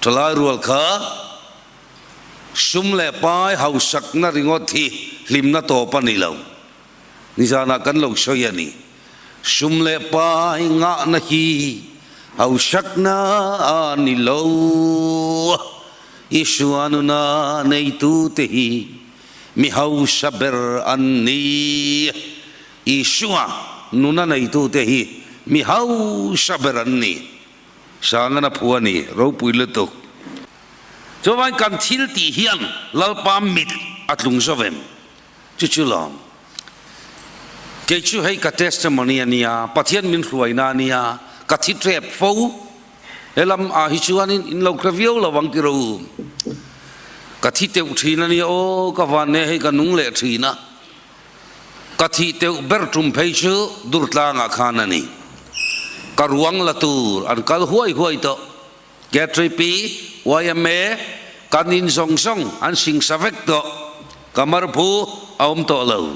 Thalai rual kha sum leh pai hausakna ringawt hi hlimna tawp a ni lo. Nizanah kan lo sawi a ni. Sum leh pai ngahna hi hausakna a ni lo. Isua nuna neitute hi mi hausa ber an ni. Isua nuna neitute hi mi hausa ber an ni. Sangana phu a ni, ropui lutuk. Chuvain kan thil tih hian Lalpa mit a tlung zo vem? Chu chu lawm. Kei chu hei ka testimony a nia, Pathian min hruaina a nia, ka thi tep fo. He lam ah hi chuanin in lo hre viau lo ang tiro. Ka thi teuh thin a nia aw, ka van ne hei ka nung leh thin a. Ka thih teuh ber tum phei chu Durtlangah khan a ni. Ka ruang la tur an kal huai huai tawh. KTP, yma, kan in zawng zawng an singsa vek tawh. Ka marphu a awm tawh lo.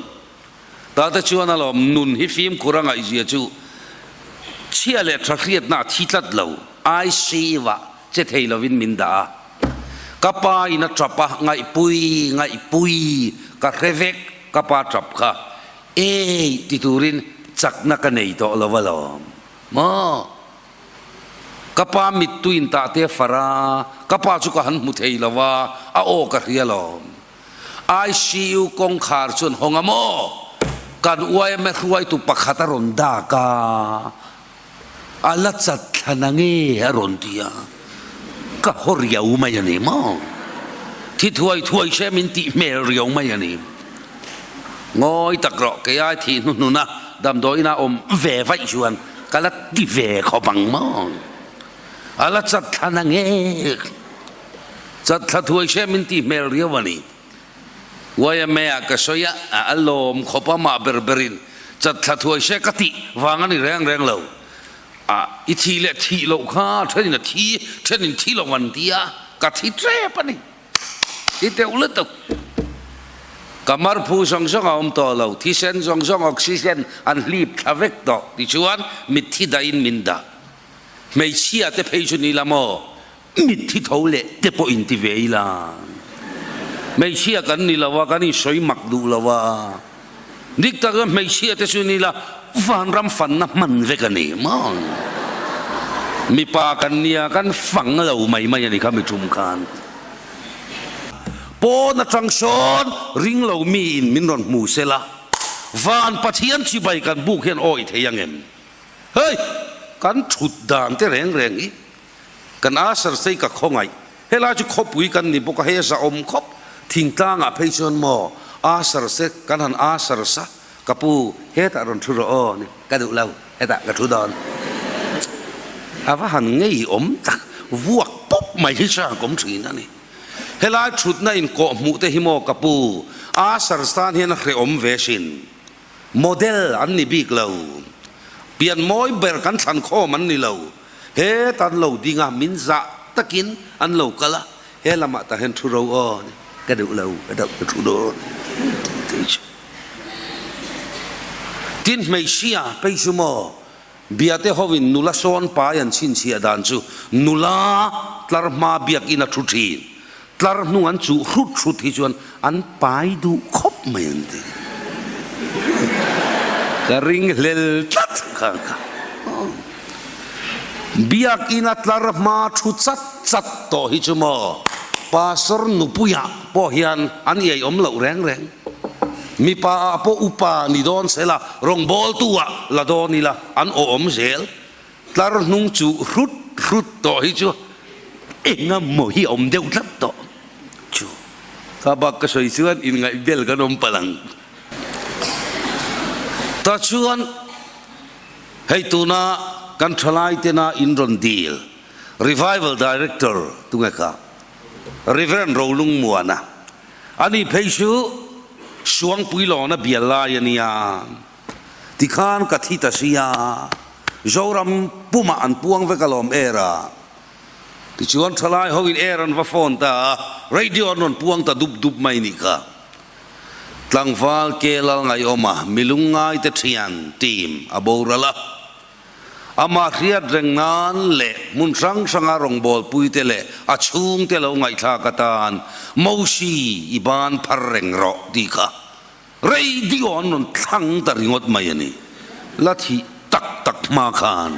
Tate chuan alawm nun hi fimkhur a ngaihzia chu chhia leh tha hriatna a thi tlat lo. ICU-ah che thei lovin min dah a. Ka pa in a tap a, ngaihpui, ngaihpui, ka hre vek, ka pa tap kha ei ti turin chakna ka nei tawh lo alawm maw? Ka pa mittui in tah te a far a, ka pa chu ka han hmu thei lo a, a aw ka hria alawm. ICU kawngkhar chuan hawng a maw? Kan yma hruaitu pakhat a rawn dak a. A la chat thla na nge a rawn ti a, ka haw riau mai a ni maw? Thi thuai thuai se min tih hmel riau mai a ni. Ngawi tak rawh, kei ai thih hnuhnuna damdawiin a awm ve vaih chuan ka la ti ve khawp ang maw? A la chat thla na nge? Chat thla thuai se min tih hmel riau a ni. Yma ah ka sawi a, a lawm khawp a mah ber berin chat thla thuai se ka tih vang a ni reng reng lo. A, i thih leh thih loh kha thenin a thi, thenin thi lo an ti a, ka thi tep a ni. Ti teuh lutuk. Ka marphu zawng zawng a awm tawh lo, thisen zawng zawng oxygen an hlip thla vek tawh tichuan mitthi dahin min dah. Hmeichhia te phei chu ni la maw? Mitthi tho leh te pawh in ti ve ila. Hmeichhia kan ni lo a, kan insawi mak duh lo a. Dik tak chuan hmeichhia te chu ni ila vanram fanna hman vek a ni maw? Mipa kan nia kan fang lo mai mai a ni kha mi tum khan. Pawn atang sawn ring lo mi in min rawn hmu sela, van Pathian chibai kan buk hian awih thei ang em? Hei! Kan thut dan te reng reng hi Kan Asher sei ka khawngaih. Helai chu khawpui kan ni bawk a, hei a zahawm khawp. Thingtlangah phei chuan maw Asher se kan han Asher sa, ka pu hetah rawn thu rawh aw ni, ka duh lo, hetah ka thu dawn. A va han ngeiawm tak, vuak pawp mai hi chuan ka awm thin a ni. Helai thutna inkawh hmuh te hi maw ka pu Asher tan hian a hrehawm ve sin. Model an ni bik lo. Pian mawi ber kan thlan khawm an ni lo. Heta an lo ding a, min zah takin an lo kal a, he lamah tah hian thu ro aw ni, ka duh lo, ka deuh ka thu dawn tih chu. Tin hmeichhia phei chu maw, biate hovin nula sawn pai an chhinchhiah dan chu nula tlar hma biakin a thu thin. Tlar hnung an chuh hrut hrut hi chuan an pai duh khawp mai an ti. Ka ring hlel tlat kha kha. Biakina tlar hma thu chat chat tawh hi chu maw Pastor nupuiah pawh hian an iai awm loh reng reng. Mipa ah pawh upa ni dawn sela rawngbawltu ah la dawn ila an awm zel. Tlar hnung chu hrut hrut tawh hi chu enga maw hi a awm deuh tlat tawh chu. Ka bak ka sawi chuan inngaih bel kan awm palh ang. Ta chuan hei tuna kan thalai tena in rawn dil Revival Director tunge kha Reverend Rolungmuana ani phei chu Suangpuilawna bial lai a nia. Tikhan ka thi ta sia, Zoram pumah an puang vek alawm air a. Tichuan thalai ho in air an va phone ta a, radio an rawn puang ta dup dup mai nih kha. Tlangval ke lal ngaihawma milung ngaite thian team a boral a. Amah hriat reng nan leh hmun hrang hranga rawngbawlpuite leh a chhungte lo ngaihthlak atan Mosi i ban phar reng rawh tih kha radio an rawn thlang ta ringawt mai a ni. La thih tak tak hma khan.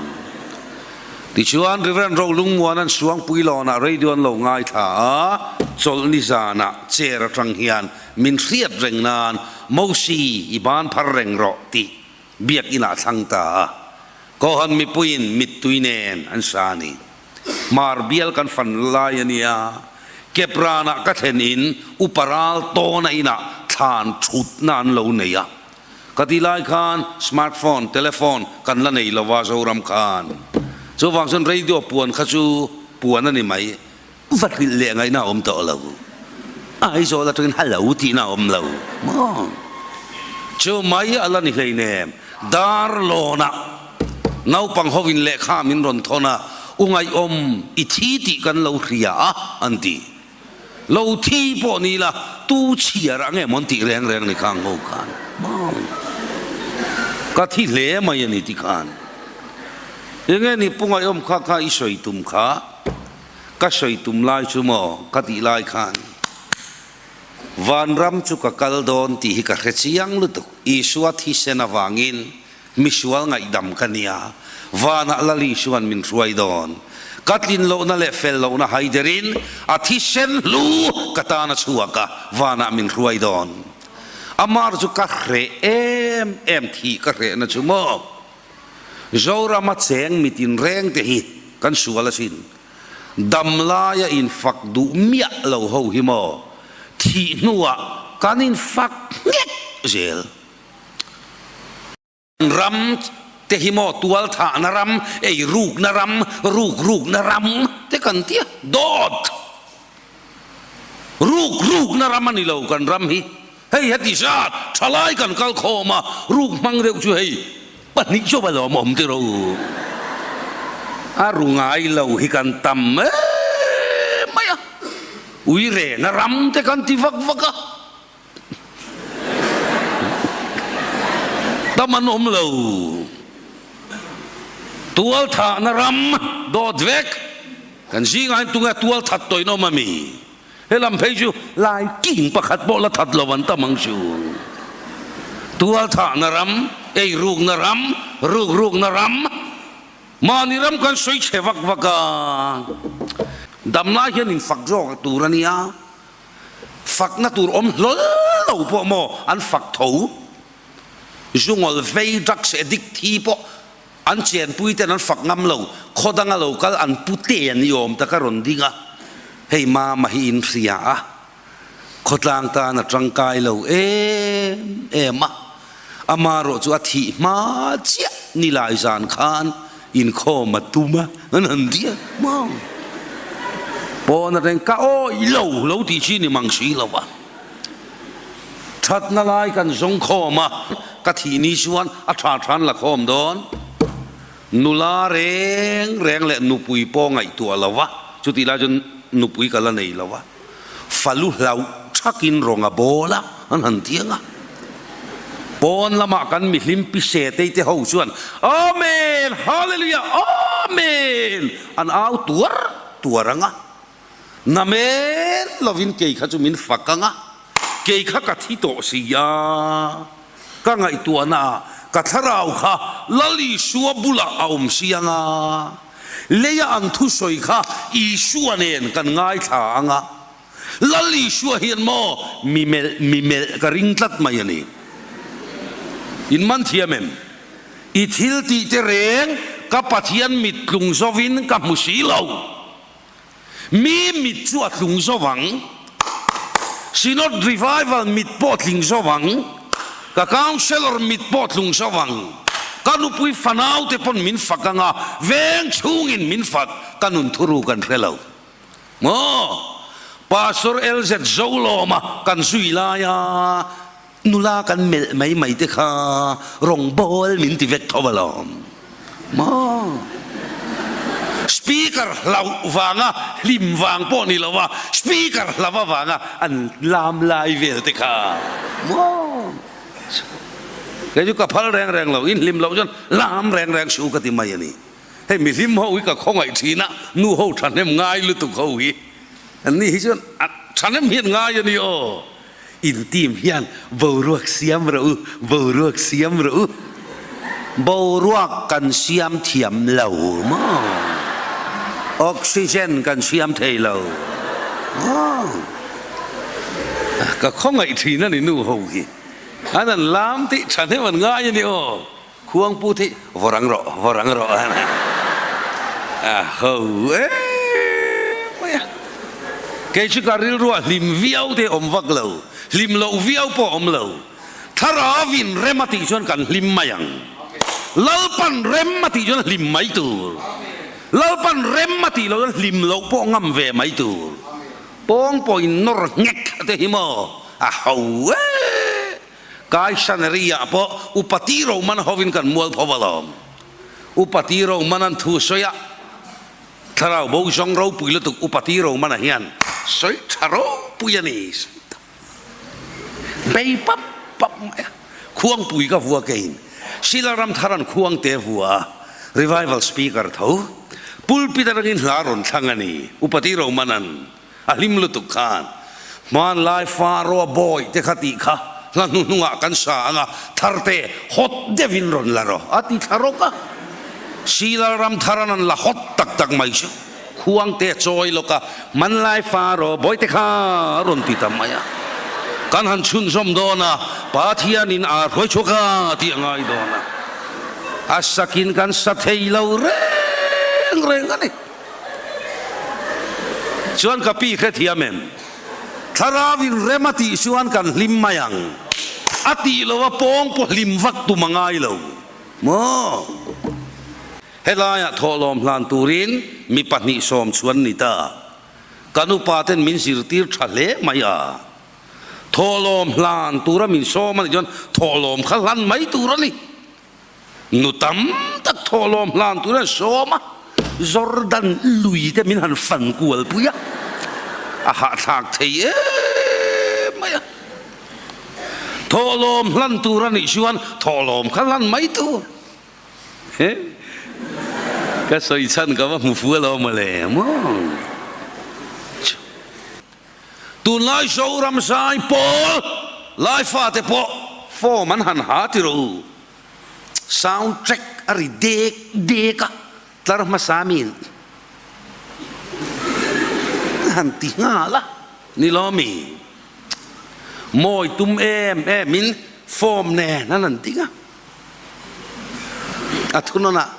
Tichuan Reverend Rolungmuan an Suangpui lawnah radio an lo ngaithla a, chawlhni zanah chair atang hian min hriat reng nan Mosi i ban phar reng rawh tih Biakinn ah thlang ta a, Kohan mipuiin mittui nen an sa a ni. Hmar bial kan fan lai a nia, Kepranah ka thlen in upa ral tawna inah thlan thutna an lo nei a. Ka ti lai khan smartphone, telephone kan la nei lova Zoram khan. Chuvang chuan radio puan kha chu puan a ni mai. Va hrilh leh ngaihna a awm tawh lo. Aizawl atangin hello tihna a awm lo maw? Chu mai a la ni hleinem. Darlawnah naupang hovin lehkha min rawn thawn a, U ngaihawm i thi tih kan lo hria a, an ti. Lo thi pawh ni la, tu chhiar ang em an tih reng reng ni khang ho khan maw? Ka thi hle mai a ni ti khan. Enge ni Pu Ngaihawm kha kha i sawi tum kha? Ka sawi tum lai chu maw ka tih lai khan Vanram chu ka kal dawn tih hi ka hre chiang lutuk. Isua thisen avangin misual ngaihdam ka nia, vanah Lal Isua'n min hruai dawn. Ka tlin lohna leh fel lohna haiderin a thisen hlu ka tan a chhuak a, vanah min hruai dawn. Amar chu ka hreh em em thih ka hrehna chu maw. Zorama cheng mitin reng te hi kan sual asin. Dam laia infak duh miah lo ho hi maw thih hnuah kan infak nghek zel. Ram te hi maw tual thahna ram, ei rukna ram, ruk rukna ram te kan tia dawt. Ruk rukna ram a ni lo kan ram hi. Hei heti zat thalai kan kal khawm a, ruk hmang deuh chu hei pahnih chu va lawm awm tiro. A ru ngai lo hi kan tam em mai a, ui rena ram te kan ti vak vak a, tam an awm lo. Tualthahna ram dawt vek kan zingah hian tunge tualthat tawhin awm a mi? He lam phei chu lai king pakhat pawh la that lo an tam ang chu. Tualthahna ram, eirukna ram, rukrukna ram, mahni ram kan sawi chhe vak vak a, damlai hian infak zawk tur a nia, fakna tur awm hlawl lo pawh maw an fak tho, zungawl vei drugs addict thi pawh An chenpui ten an fak ngam lo, khaw danga lo kal an pu te an i awm tak a rawn ding a, hei mama hi in hria a, khawtlang tan a tangkai lo em em a, ama erawh chu a thih hma chiah ni lai zan khan inkhawm a tum a, an han ti a, maw pawn atangin ka awih lo lo tih chi ni mang si lo a. Thatna lai kan zawng khawm a, ka thih ni chuan a tha than la khawm dawn. Nula reng reng leh nupui pawh ngaihtuah lo va, chutih lai chuan nupui ka la nei lo va, falu hlauh thakin rawng a bawl a, an han tiang a. Pawn lamah kan mihlim pi se tei te ho chuan Amen! Hallelujah! Amen! an au tuar tuar ang a. Na mel lovin kei kha chu min fak ang a, kei kha ka thi tawh si a, ka ngaihtuahna ah ka thlarau kha Lal Isua bulah a awm si ang a, leia an thusawi kha Isua nen kan ngaithla ang a, Lal Isua hian maw mi melh mi melh ka ring tlat mai a ni. In man thiam em? I thil tih te reng ka Pathian mit tlung zovin ka hmu si lo. Mi mit chu a tlung zo vang. Synod Revival mit pawh tling zo vang. Ka Councellor mit pawh tlung zo vang. Ka nupui fanau te pawn min fak ang a, veng chhungin min fak, ka nun thuru kan hre lo. Maw? Pastor LZ Zolawma kan zui lai a, Nula kan melh mai mai te kha rawngbawl min ti vek tho alawm maw? Speaker hlauh vanga hlim vang pawh ni lo a, speaker hlauh avanga an lam lai vel te kha maw? Kei chu ka phal reng reng lo, in hlim loh chuan lam reng reng suh ka ti mai a ni. Hei mihlim ho hi ka khawngaih thin a, nu ho thahnem ngai lutuk ho hi. An ni hi chuan a thahnem hian ngai a ni aw. In team hian boruak siam rawh u, boruak siam rawh u. Boruak kan siam thiam lo maw? Oxygen kan siam thei lo maw? Ka khawngaih thin a ni nu ho hi. An an lam tih thahnem an ngai a ni aw. Khuangpu thei vaw rang rawh, vaw rang rawh a a ho em mai a. Kei chu ka rilruah hlim viau te awm vak lo, hlim loh viau pawh awm lo. Thlarauin rem a tih chuan kan hlim mai ang. Lalpan rem a tih chuan hlim mai tur. Lalpan rem a tih loh chuan hlim loh pawh ngam ve mai tur. Pawng pawhin nawr nghek te hi maw a ho em. Kaishaneria pawh Upa Ti Roman hovin kan mual pho alawm. Upa Ti Roman an thu sawi a, thlarau bo zawng ropui lutuk Upa Ti Romana hian sawi tha ropui a ni. Bei pap pap mai a, khuangpui ka vua keiin Sila Ramtharan khuangte vua a, revival speaker tho pulpit atangin hla rawn thlang a ni Upa Ti Romanan. A hlim lutuk khan hmanlai Faroa bawi te kha tih kha hla hnuhnungah kan sa ang a, Tharte hawt deuhin rawn la rawh a ti thla rawk a. Silal ram tharan an la hawt tak tak mai chu khuangte a chawi lawk a, hmanlai Faroa bawi te kha a rawn ti ta mai a. Kan han chhunzawm dawn a, Pathianin aa hruai chhuak a tih a ngai dawn a, a sakin kan sa thei lo reng reng a ni. Chuan ka pi hrethiam em? Thlarau in rem a tih chuan kan hlim mai ang. A tih lo a pawng pawh hlim vak tum a ngai lo maw? Helaiah thawhlawm hlan turin mi 2 sawm chuan ni ta. Kan upa ten min zirtir tha hle mai a. Thawhlawm hlan tura min sawm a nih chuan thawhlawm kha hlan mai tur a ni. Nu tam tak thawhlawm hlan tur an sawm a, Jordan lui te min han fan kual pui a, a hahthlak thei em mai a. Thawhlawm hlan tur a nih chuan thawhlawm kha hlan mai tur. He ka sawi chhan ka va hmu fu alawm mawle maw. Tunlai Zoram zai pawl lai fate pawh form an han ha ti rawh u. Sound track a ri dek dek a, tlar hmasa min han ti nghal a ni lo mi. Mawi tum em em in form nen an han ding a. A thunawnah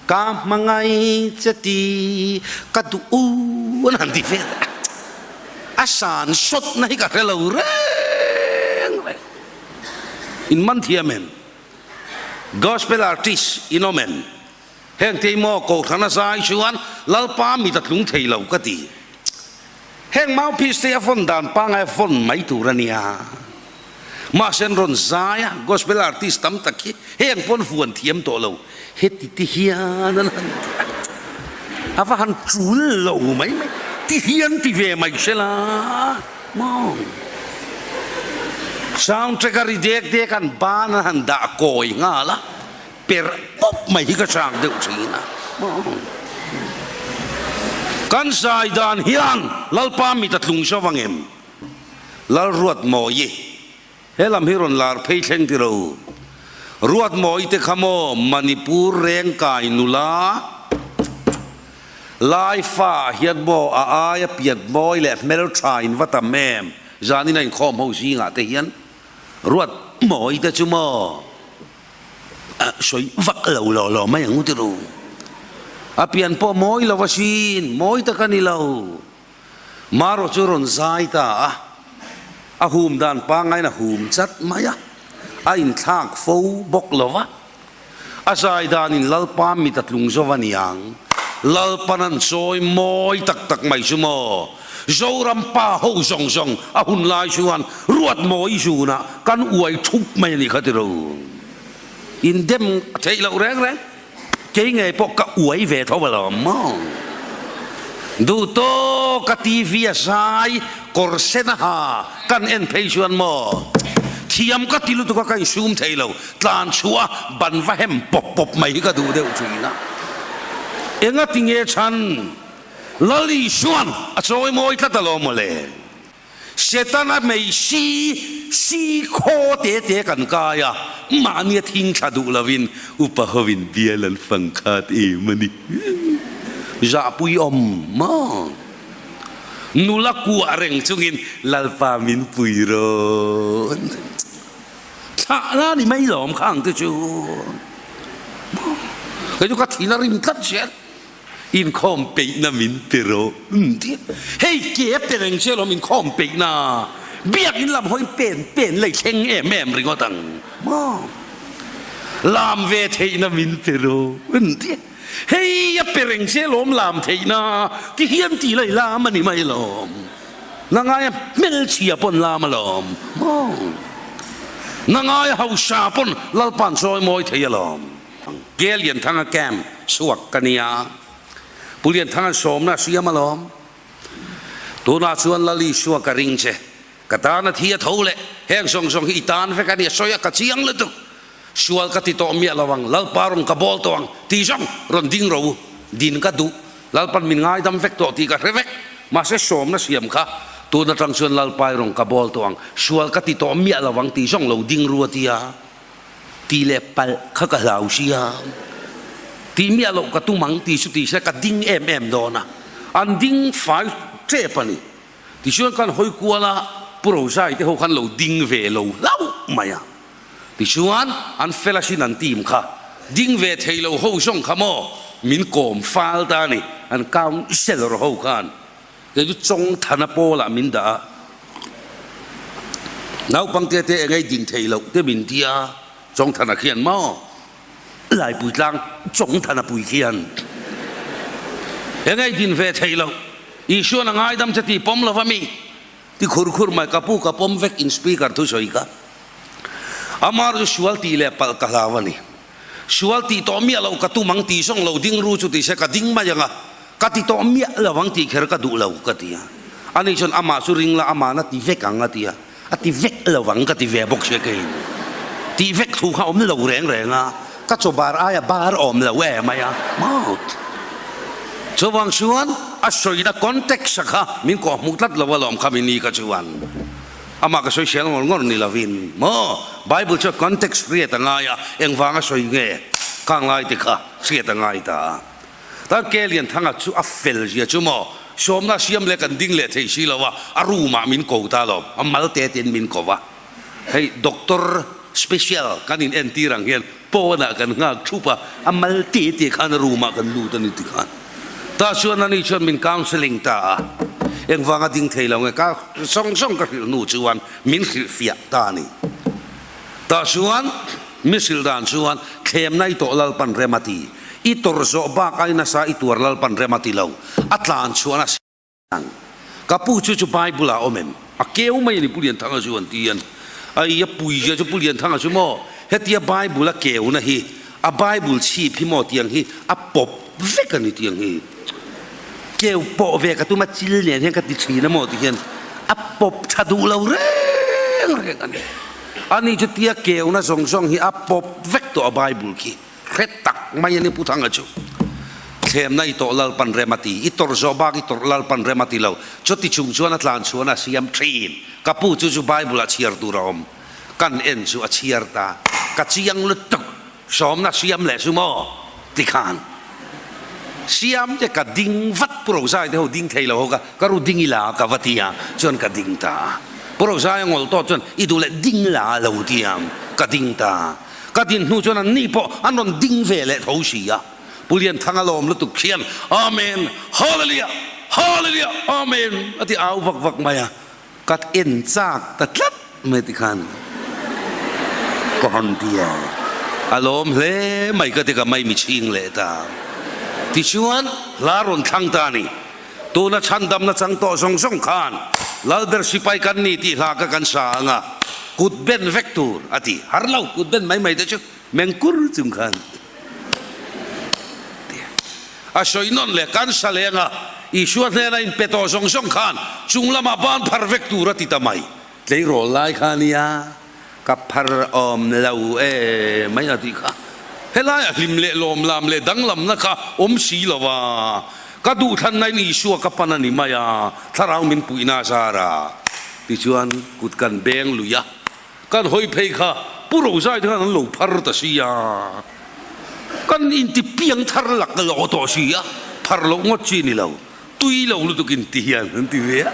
Ka hmangaih che ti ka duh u an han ti vel a, a san sawtna hi ka hre lo reng reng. In man thiam em? Gospel artist in awm em? Heng te hi maw Kohhrana zai chuan Lalpa mit a tlung thei lo ka ti. Heng mouthpiece te hi a vawn dan pangngai a vawn mai tur a nia. Mahse an rawn zai a, gospel artist tam tak hi heng pawn huan thiam tawh lo, heti ti hian an han ti a, a va han tul lo mai mai, ti hian ti ve mai se la maw. Sound track a ri dek dek an ban an han dah kawi nghal a, perh pawp mai hi ka chak deuh thin a maw. Kan zai dan hian Lalpa mit a tlung zo vang em? Lalruatmawi, he lam hi rawn lar phei thleng ti ro. Ruatmawi te kha maw Manipur rengkai nula Laifa ah hian maw a aia pianmawi leh hmeltha in va tam em zanin a inkhawm ho zingah te hian Ruatmawi te chu maw sawi vak lo law law mai ang u ti ro. A pian pawh mawi lo asin, mawi tak a ni lo. Maro chu rawn zai ta a, a hum dan pangaiin a hum chat mai a, a inthlak fo bawk lo va. A zai danin Lalpa mit a tlung zo a niang. Lalpan an chawi mawi tak tak mai chu maw? Zoram pa ho zawng zawng a hun lai chuan ruat mawi zunah kan uai thup mai a nih kha tiro. Indem a theih loh reng reng. Kei ngei pawh ka uai ve tho alawm maw? Duh tawk a TV a zai kawr sen a ha kan en phei chuan maw? Thiam ka ti lutuk a ka insum thei lo, tlan chhuah a ban va hem pawp pawp mai hi ka duh deuh thin a. Engati nge chhan Lal Isuan a chawimawi tlat alawm mawle. Setana mei si si khaw te te kan kai a, mahni a thing thla duh lovin upa hovin bial an fang khat em a ni. Zahpui awm maw? Nula kuah reng chungin Lalpa min pui rawn. Thlah la ni mai lawm kha ang te chu. Kei chu ka thin a rim tlat zel. Inkhawm peihna min pe rawh ti. Hei ke a pe reng che lawm inkhawm peihna. Biakin lam hawiin pen pen lei thleng em em ringawt ang maw. Lam ve theihna min pe rawh ti. Hei a pe reng che lawm lam theihna ti hian ti lei lam a ni mai lawm. Nangaia hmelchhia pawn lam alawm maw. Nangaia hausa pawn Lalpa'n chawi mawi thei alawm. Ke Lianthanga camp chhuak ka nia. Pu Lianthanga sawmna a siam alawm. Tunah chuan Lal Isua ka ring che. Ka tan a thi a tho leh. Heng zawng zawng hi i tan vek a ni a sawi a, ka chiang lutuk. Sual ka ti tawh miah lo ang, Lalpa rawn ka bawl tawh ang tih zawng rawn ding ro u. Din ka duh. Lalpan min ngaidam vek tawh tih ka hre vek. Mahse sawmna siam kha tun atang chuan Lalpa i rawn ka bawl tawh ang, sual ka ti tawh miah lo ang tih zawng lo ding ru a tia. Tih leh palh kha ka hlau sia. Tih miah loh ka tum ang tih chu tih se ka ding em em dawn a, an ding fai tep a ni. Tichuan kan hawi kual a, Pu Rozai te ho khan lo ding ve lo hlauh mai a. Tichuan an fel asin an team kha ding ve thei lo ho zawng kha maw min kawm fal ta a ni, an councellor ho khan. Kei chu Chawngthana pawlah min dah a, naupangte te engei din thei loh te min ti a, Chawngthana khian maw Laipui tlang Chawngthana pui khian engei din ve thei loh, Isuan a ngaidam che tih pawm lova mi ti khur khur mai, ka pu ka pawm vek in speaker thusawi kha amar chu sual tih leh palh ka hlau a ni. Sual tih tawh miah loh ka tum ang tih zawng lo ding ru chu ti se ka ding mai ang a, ka ti tawh miah lo ang tih kher ka duh lo ka ti a. Ani chuan amah chu ring la amahna ti vek ang a ti a, a ti vek lo ang ka ti ve bawk sia keiin. Tih vek thu kha awm lo reng reng a, ka chaw bar aia bar awm lo e mai a, mouth. Chuvang chuan a sawina context a kha min kawhhmuh tlat lo alawm kha mi ni ka chuan. Amah ka sawi hrial ngawr ngawr ni lovin maw Bible chuan context hriat a ngai a, engvanga sawi nge khang lai te kha hriat a ngai ta a. Tan Ke Lianthanga chu a fel zia chu maw sawmna siam leh kan ding leh thei si lo a, a room ah min ko ta lo, a mal te tein min ko va. Hei doctor special kan in entir ang hian pawnah kan nghak thup a, a mal te te khan a room ah kan lut a ni ti khan. Tah chuan ani chuan min counselling ta a, engvanga ding thei lo nge ka zawng zawng ka hrilh hnu chuan min hrilh fiah ta a ni. Tah chuan mi hrilh dan chuan thlemna i tawh Lalpan rem a ti, i tawrh zawh bak ai nasa i tuar Lalpan rem a ti lo, a tlan chhuahna Ang. Ka pu chu chu Bible ah awm em? A keu mai a ni Pu Lianthanga chu an ti an. Ai a pui zia chu Pu Lianthanga chu maw hetia Bible a keuna hi a Bible chhip hi maw tiang hi a pawp vek a ni tiang hi. Keu pawh ve ka tum a chil nen hian ka ti thin a maw ti hian a pawp tha duh lo reng reng a ni. Ani chu tia keuna zawng zawng hi a pawp vek tawh a Bible khi. Hre tak mai a ni Pu Thanga chu. Thlemna i tawh Lalpan rem a ti, i tawrh zawh bak i tawrh Lalpan rem a ti lo. Chuti chung chuan a tlan chhuan a siam thin. Ka pu chu chu Bible ah chhiar tur a awm. Kan en chu a chhiar ta. Ka chiang lutuk. Sawmna siam leh chu maw? Ti khan. Siam te ka ding vat Pu Rozai te ho ding thei lo ho ka ka ru ding ila ka va ti a chuan ka ding ta a. Pu Rozai a ngawl tawh chuan i duh leh ding la a lo ti a ka ding ta. Ka din hnu chuan an ni pawh an rawn ding ve leh tho si a. Pu Lianthanga lawm lutuk khian, Amen! Hallelujah! Hallelujah! Amen! a ti au vak vak mai a. Ka en chak ta tlat mai ti khan ka hawn ti a. A lawm hle mai ka ti ka mai mi chhing leh ta. Tichuan hla rawn thlang ta a ni. Tuna chhandamna chang tawh zawng zawng khan Lalber sipai kan ni tih hla kha kan sa ang a, kut ben vek tur a ti. Har lo, kut ben mai mai te chu meng kur chung khan ti a. A sawi nawn leh kan sa leng a, Isua hnena inpe tawh zawng zawng khan chung lamah ban phar vek tur a ti ta mai. Tleirawl lai kha nia, ka phar awm lo e mai a tih kha. Helaiah hlim leh lawmlam leh danglamna kha awm si lo a, ka duhthlanna in Isua ka pan a ni mai a, thlarau min puihna a zar a. Tichuan kut kan beng lui a, kan hawi phei kha Pu Rozai te khan an lo phar ta si a, kan inti piang thar lak lawh tawh si a, phar loh ngawt chi ni lo. Tui lo lutuk in ti hian an ti ve a,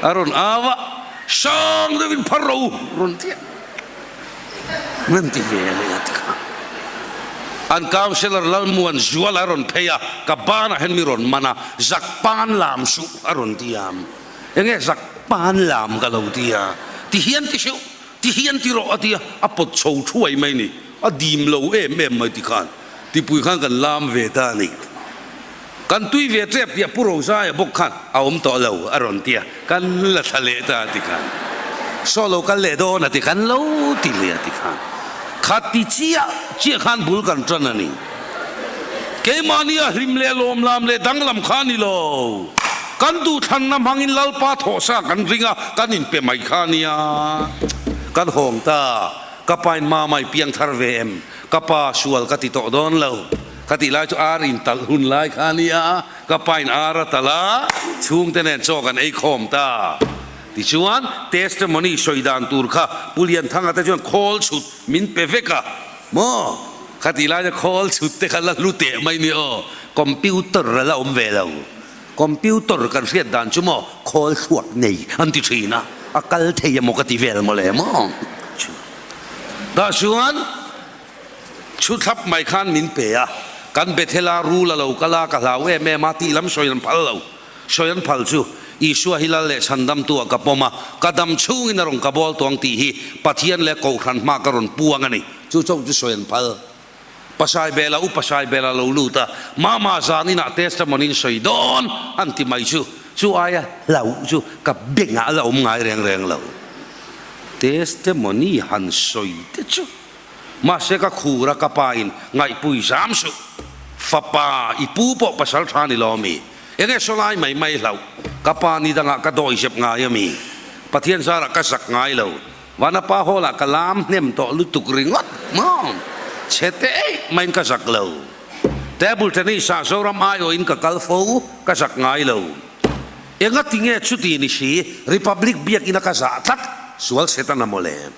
a rawn au a, sang deuh in phar ro rawn ti a, an ti ve leh a ti kha. An councillor Lalmuan Zuala a rawn phei a, ka banah hian mi rawn man a, zak pan lam suh a rawn ti a, enge zak pan lam ka lo ti a, ti hian ti hreuh, ti hian ti rawh a ti a, a pawt chho thuai mai ni, a dim lo em em mai ti khan, tipui khan kan lam ve ta a ni. Kan tui ve tep tih a Pu Rozaia bawk khan a awm tawh lo a rawn ti a, kan la thla leh ta a ti khan. Saw lo kal leh dawn a ti khan lo ti leh a ti khan. Kha ti chiah chiah khan bul kan tan a ni. Keimahni a hlim leh lawmlam leh danglam kha a ni lo. Kan duhthlanna hmangin Lalpa thawhsa kan ring a, kan inpe mai kha a nia. Kan hawng ta, ka pain mama i piang thar ve em? Ka pa sual ka ti tawh dawn lo. Ka tih lai chu ar in talh hun lai kha a nia, ka pa in ar a talh a, chhungte nen chaw kan ei khawm ta. Tichuan, testimony sawi dan tur kha Pu Lianthanga te chuan khawl chhut min pe vek a, maw? Ka tih lai chu khawl chhut te kha la hlu teh mai ni aw, computer a la awm ve lo. Computer kan hriat dan chu maw khawl thluak nei an ti thin a, a kal thei emaw ka ti vel mawle maw? Tah chuan. Chhu thlap mai khan min pe a, kan Bethela rul a lo kal a, ka hlau em em a tih lam sawi an phal lo. Sawi an phal chu, Isua hi lal leh chhandamtu ah ka pawm a, ka dam chhungin a rawn ka bawl tawng tih hi Pathian leh Kohhran hma ka rawn puang a ni. Chu chauh chu sawi an phal. Pasai Bela, Upa Sai Bela lo lut a, Mama zaninah testimony in sawi dawn an ti mai chu, chu aia hlauh chu ka bengah a la awm ngai reng reng lo. Testimony han sawi te chu. Mahse ka khur a ka pa in ngaihpui zam suh. Fapa i pu pawh pasal tha ni lo ami? Enge saw lai mai mai hlauh? Ka pa ni dangah ka dawi zep ngai ami? Pathian zarah ka zak ngai lo. Vanapa hall ah ka lam hnem tawh lutuk ringawt maw? Chhe te eih maiin ka zak lo. Table tennis ah Zoram aiawhin ka kal fo, ka zak ngai lo. Enga tinge chuti ni si Republic biakina ka zah tlat sual Setana mawle.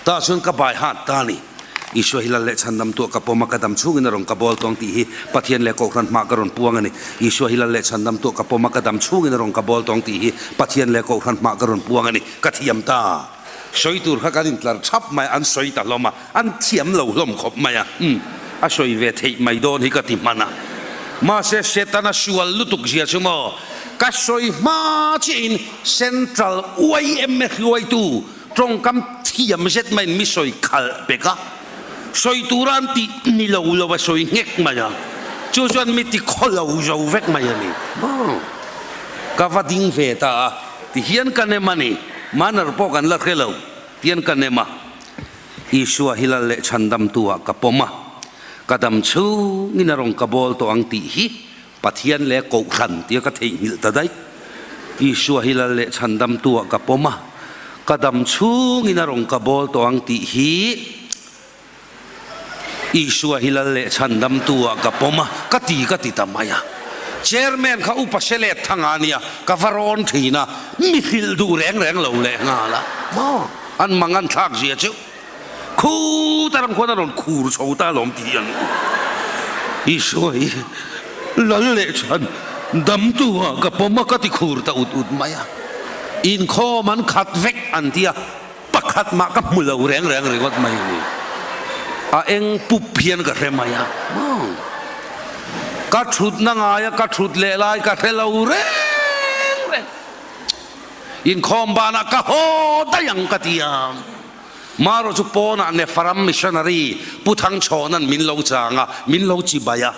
Tah chuan ka bai hat ta a ni. Isua hi lal leh chhandam tuah ka pawm a, ka dam chhungin a rawn ka bawl tawng tih hi Pathian leh Kohhran hmah ka rawn puang a ni. Isua hi lal leh chhandam tuah ka pawm a, ka dam chhungin a rawn ka bawl tawng tih hi Pathian leh Kohhran hmah ka rawn puang a ni. Ka thiam ta. Sawi tur kha kan intlar thap mai a, an sawi ta hlawm a, an thiam lo hlawm khawp mai a, umm, a sawi ve theih mai dawn hi ka ti hman a. Mahse, Setana sual lutuk zia chu maw, ka sawi hma chiahin Central yma hruaitu Tawngkam thiam zet maiin mi sawi khalh pek a, sawi tura an tih ni lo lo a sawi nghek mai a, chu chuan mi ti khaw lo zo vek mai a ni. Ka va ding ve ta a, ti hian ka nem a ni, manner pawh kan la hre lo, tian ka nem a, Isua hi lal leh chhandamtu ah ka pawm a, ka dam chhungin a rawn ka bawl tawh ang tih hi Pathian leh Kohhran tia ka theihnghilh ta daih. Isua hi lal leh chhandamtu ah ka pawm a, ka dam chhungin a rawn ka bawl tawh ang tih hi Isua hi lal leh chhandamtu ah ka pawm a, ka ti ka ti ta mai a. Chairman kha upa se let thang a nia, ka va rawn thin a, mi hrilh duh reng reng lo leh nghal a, maw an mang an thlak zia chu. Khuta ram khuan a rawn khur chho ta alawm tih an Isua hi lal leh chhan damtu ah ka pawm a ka ti khur ta ut ut mai a. Inkhawm an khat vek an ti a, pakhat mah ka hmu lo reng reng ringawt mai a ni. A eng pup hian ka hre mai a. Ka thutna ngaia ka thut leh lai ka hre lo reng reng. Inkhawm banah ka haw daih ang ka ti a. Marawh chu pawnah Nepharam Missionary Pu Thangchhawna'n min lo chang a, min lo chibai a,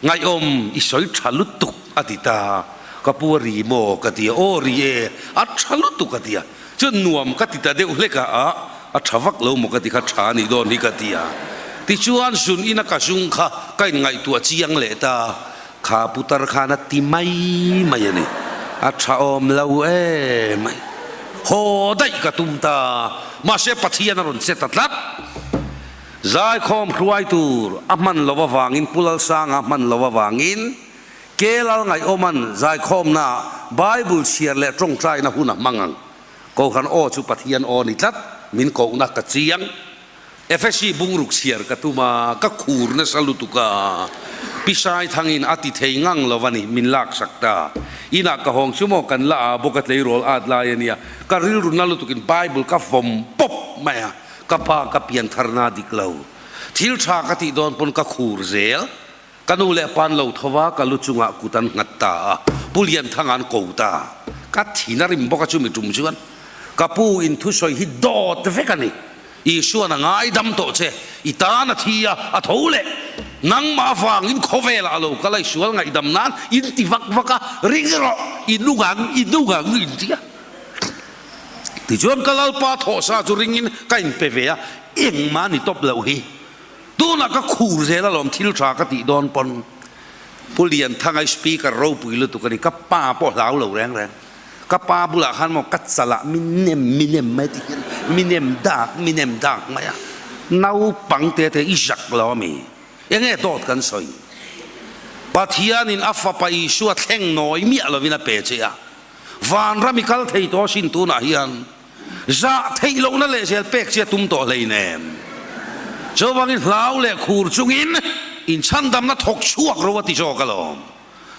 Ngaihawm i sawi tha lutuk a ti ta. Ka pu a ri maw? ka ti a, Aw ri e, a tha lutuk a ti a. Chuan nuam ka ti ta deuh hlek a, a, a tha vak lo maw ka ti kha, tha a nih dawn hi ka ti a. Tichuan zun ina ka zung kha ka inngaihtuah chiang leh ta. Kha putar khan a ti mai mai a ni. A tha awm lo em mai. Haw daih ka tum ta. Mahse Pathian a rawn che ta tlat. Zaikhawm hruai tur a hman loh avangin Pu Lalsanga hman loh avangin Kelal Ngaihawma'n zaikhawmnaah Bible chhiar leh tawngtaina hun a hmang ang. Kohhran aw chu Pathian aw ni tlat, min kohna ka chiang. Efesi bungruk chhiar ka tum a, ka khur nasa lutuk a, Pi Saithangin a ti thei ngang lo a ni, min laksak ta. Inah ka hawng chu maw kan la a, bawk a tleirawl at lai a nia, ka rilru na lutukin Bible ka vawm pawp mai a, ka pa ka piantharna dik lo. Thil tha ka tih dawn pawn ka khur zel. Ka nu leh pa'n lo tho va, ka lu chungah kut an nghat ta a, Pu Lianthanga an ko ta. Ka thin a rim bawk a chumi tum chuan ka pu in thusawi hi dawt vek a ni. Isuan a ngaidam tawh che, i tan a thi a, a tho leh. Nangmah avangin khawvelah a lo kal a, i sual ngaihdam nan in ti vak vak a, ring rawh, i nung ang, i nung ang in ti a. Tichuan ka Lalpa thawhsa chu ringin ka inpe ve a, engmah ni tawp loh hi. Tunah ka khur zel alawm thil tha ka tih dawn pawn Pu Lianthanga i speaker ropui lutuk a ni, ka pa pawh hlau lo reng reng. Ka pa bulah khan maw ka chalah mi nem mi nem mai ti hian mi nem dak mi nem dak mai a, naupang te te i zak lo a mi? Enge dawt kan sawi? Pathianin a fapa Isua thleng nawi miah lovin a pe che a, vanram i kal thei tawh asin tunah hian. Zah theih lohna leh zel pek chi a tum tawh hleinem. Chuvangin hlau leh khur chungin inchhandamna thawk chhuak ro a ti zawk alawm.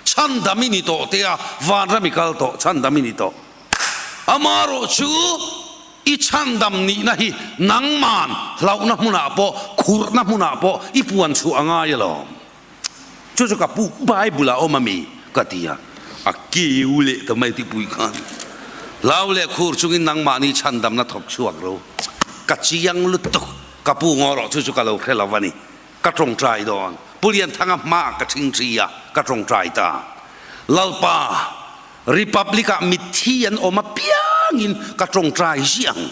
Chhandam i ni tawh tia vanram i kal tawh, chhandam i ni tawh. Amarawh chu i chhandam nihna hi nangman hlauhna hmunah pawh, khurhna hmunah pawh i puan chhuah a ngai alawm. Chu chu ka pu Bible ah awm a mi? ka ti a, a keu leh ta mai tipui khan hlau leh khur chungin nangmahni chhandamna thawk chhuak ro ka chiang lutuk ka pu ngaw rawh chu chu ka lo hre lo a ni ka tawngtai dawn Pu Lianthanga hmaah ka thingthi a ka tawngtai ta Lalpa Republic ah mitthi an awm apiangin ka tawngtai ziah ang.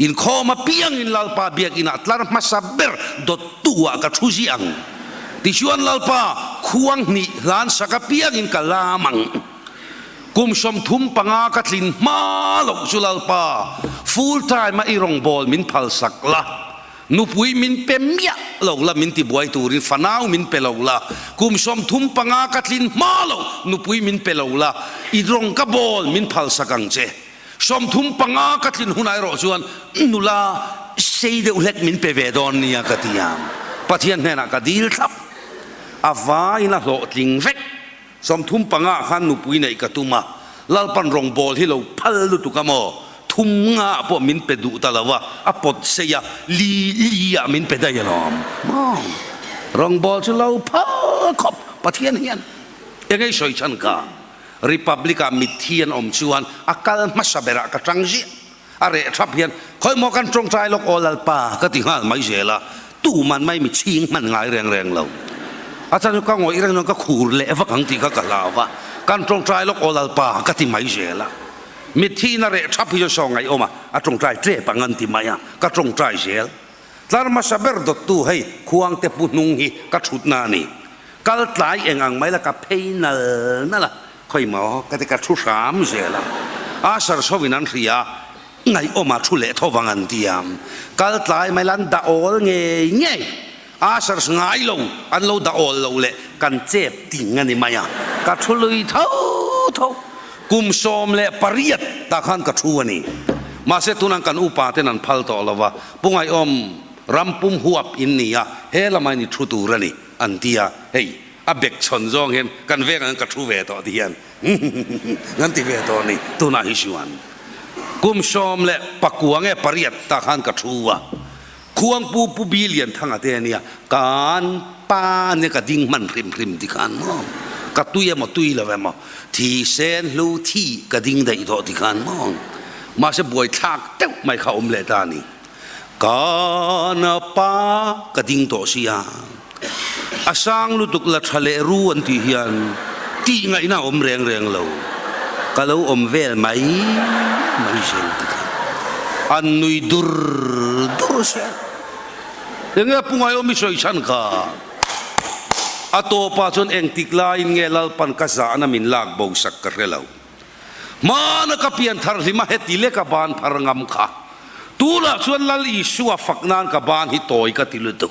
Inkhawm apiangin Lalpa biakinah tlar hmasa ber dawttu ah ka thu ziah ang. Tichuan Lalpa khuang hnih hlan sak apiangin ka lam ang. Kum 35 ka tlin hma loh chu Lalpa full time a i rawngbâwl min phalsak la. Nupui min pe miah lo la, min ti buai turin fanau min pe lo la, kum 35 ka tlin hma lo nupui min pe lo la, i rawng ka bawl min phalsak ang che. 35 ka tlin hunah erawh chuan nula sei deuh hlek min pe ve dawn nia ka ti a, Pathian hnenah ka dil thlap. A vaiin a hlawhtling vek. 35 khan nupui neih ka tum a, Lalpan rawngbawl hi lo phal lutuk a maw? Thum nga pawh min pe duh ta lo a, a pawt sei a, li li ah min pe daih alawm. Maw? Rawngbawl chu lo phal khawp Pathian hian eng ei sawi chhan ka? Republic ah mitthi an awm chuan a kal hmasa berah ka tang ziah. A reh thap hian khawi maw kan tawngtai lawk aw Lalpa ka ti nghal mai zel a, tuman mai mi chhing hman ngai reng reng lo. A chan chu ka ngawih reng chuan ka khur leh vak ang tih kha ka hlau va, kan tawngtai lawk aw Lalpa ka ti mai zel a. Mitthi in a reh thap hi chuan saw ngaihawm a, a tawngtai tep ang an ti mai a, ka tawngtai zel. Tlar hmasa ber dawttu hei khuangte pu hnung hi ka thutna a ni. Kal tlai eng ang mai la ka phei nal nal a, Khawi maw ka ti ka thu hram zel a, a sarchho in an hria a, ngaihawm a thu leh tho vang an ti a, kal tlai mai la an dah awl ngei ngei, a sarch ngai lo an lo dah awl lo leh kan chep ting a ni mai a, ka thu lui tho tho, kum 18 tah khan ka thu a ni, mahse tunah kan upa ten an phal tawh lo va, Pu Ngaihawm ram pum huap in ni a, he lamah in i thu tur a ni an ti a, hei. A bek chhawn zawng hian kan veng ang ka thu ve tawh ti hian kan ti ve tawh a ni. Tunah hi chuan kum 19 nge pariat tah khan ka thu a, Khuangpu Pu Bi Lianthanga te a nia, kan pa nia ka ding hman hrim hrim ti khan maw, ka tui emaw tui lo emaw thi sen hlu thi ka ding daih tawh ti khan maw, mahse buaithlak deuh mai kha awm leh ta a ni. Kan pa ka ding tawh sia. A sang lutuk la tha leh ru an tih hian tih ngaihna a awm reng reng lo. Ka lo awm vel mai mai zel ti kha an nui dur dur zel. Enge a pu Ngaiawm i sawi chhan kha? A tawpah chuan engtik laiin nge Lalpan ka zahna min lak bo sak ka hre lo. Hmana ka pian thar hlim a heti leka ban phar ngam kha. Tunah chuan Lal Isua fak nan ka ban hi tawi ka ti lutuk.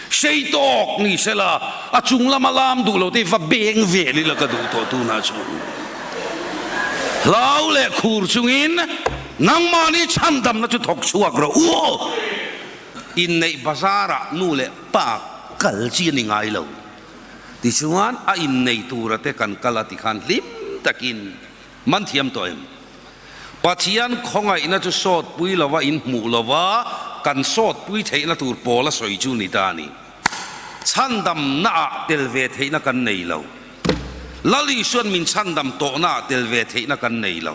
Sei tawk ni sela, a chung lama lam duh lo te hi va beng vel ila ka duh tawh tunah chuan. Hlau leh khur chungin nangmahni chhandamna chu thawk chhuak rawh u. Inneih bazarah nu leh pa kal chi a ni ngai lo. Tichuan a innei tura te kan kal a tikhan hlim takin man thiam tawh em? Pathian khawngaihna chu sawtpui lova inhmuh lova kan sawtpui theihna tur pawl a sawi chu ni ta a ni. Chhandamnaah tel ve theihna kan nei lo. Lal Isuan min chhandam tawhnaah tel ve theihna kan nei lo.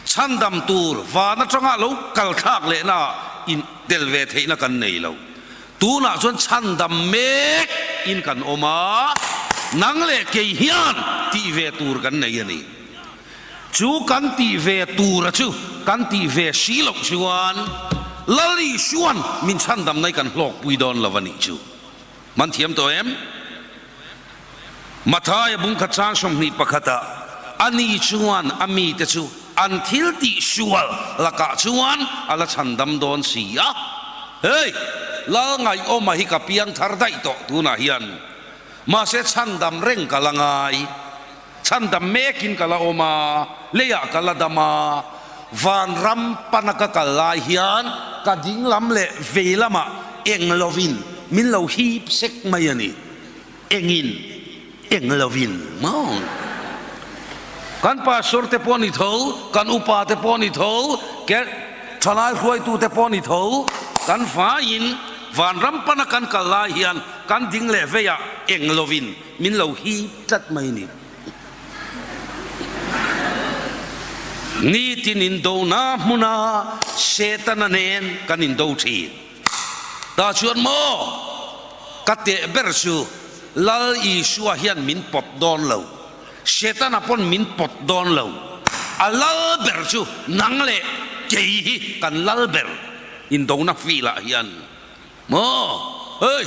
Chhandam tur van atanga lo kal thlak lehnaah in tel ve theihna kan nei lo. Tunah chuan chhandam mek in kan awm a, nang leh kei hian tih ve tur kan nei a ni. Chu kan tih ve tura chu kan tih ve si loh chuan Lal Isuan min chhandam nai kan hlawkpui dawn lo a nih chu. Man thiam tawh em? Mathaia bungkhat chang 21 ah ani chuan a mite chu an thil tih sual lakah chuan a la chhandam dawn si a. Hei! Lal Ngaihawma hi ka piang thar daih tawh tunah hian. Mahse chhandam reng ka la ngai. Chhandam mekin ka la awm a, leiah ka la dam a, vanram pana ka kal lai hian ka ding lam leh vei lamah eng lovin min lo hip sek mai a ni. Engin eng lovin maw? Kan pastor te pawh ni tho, kan upa te pawh ni tho, ke thalai hruaitu te pawh ni tho, kan faiin vanram pana kan kal lai hian kan ding leh veiah eng lovin Min lo hip tlat mai ni. Nitin indona hmuna Setana nen kan indo thin. Tah chuan maw ka teh ber chu Lal Isua hian min pawt dawn lo, Setana pawn min pawt dawn lo. A lal ber chu nang leh kei hi kan lal ber indona field-ah hian. Maw? Hei!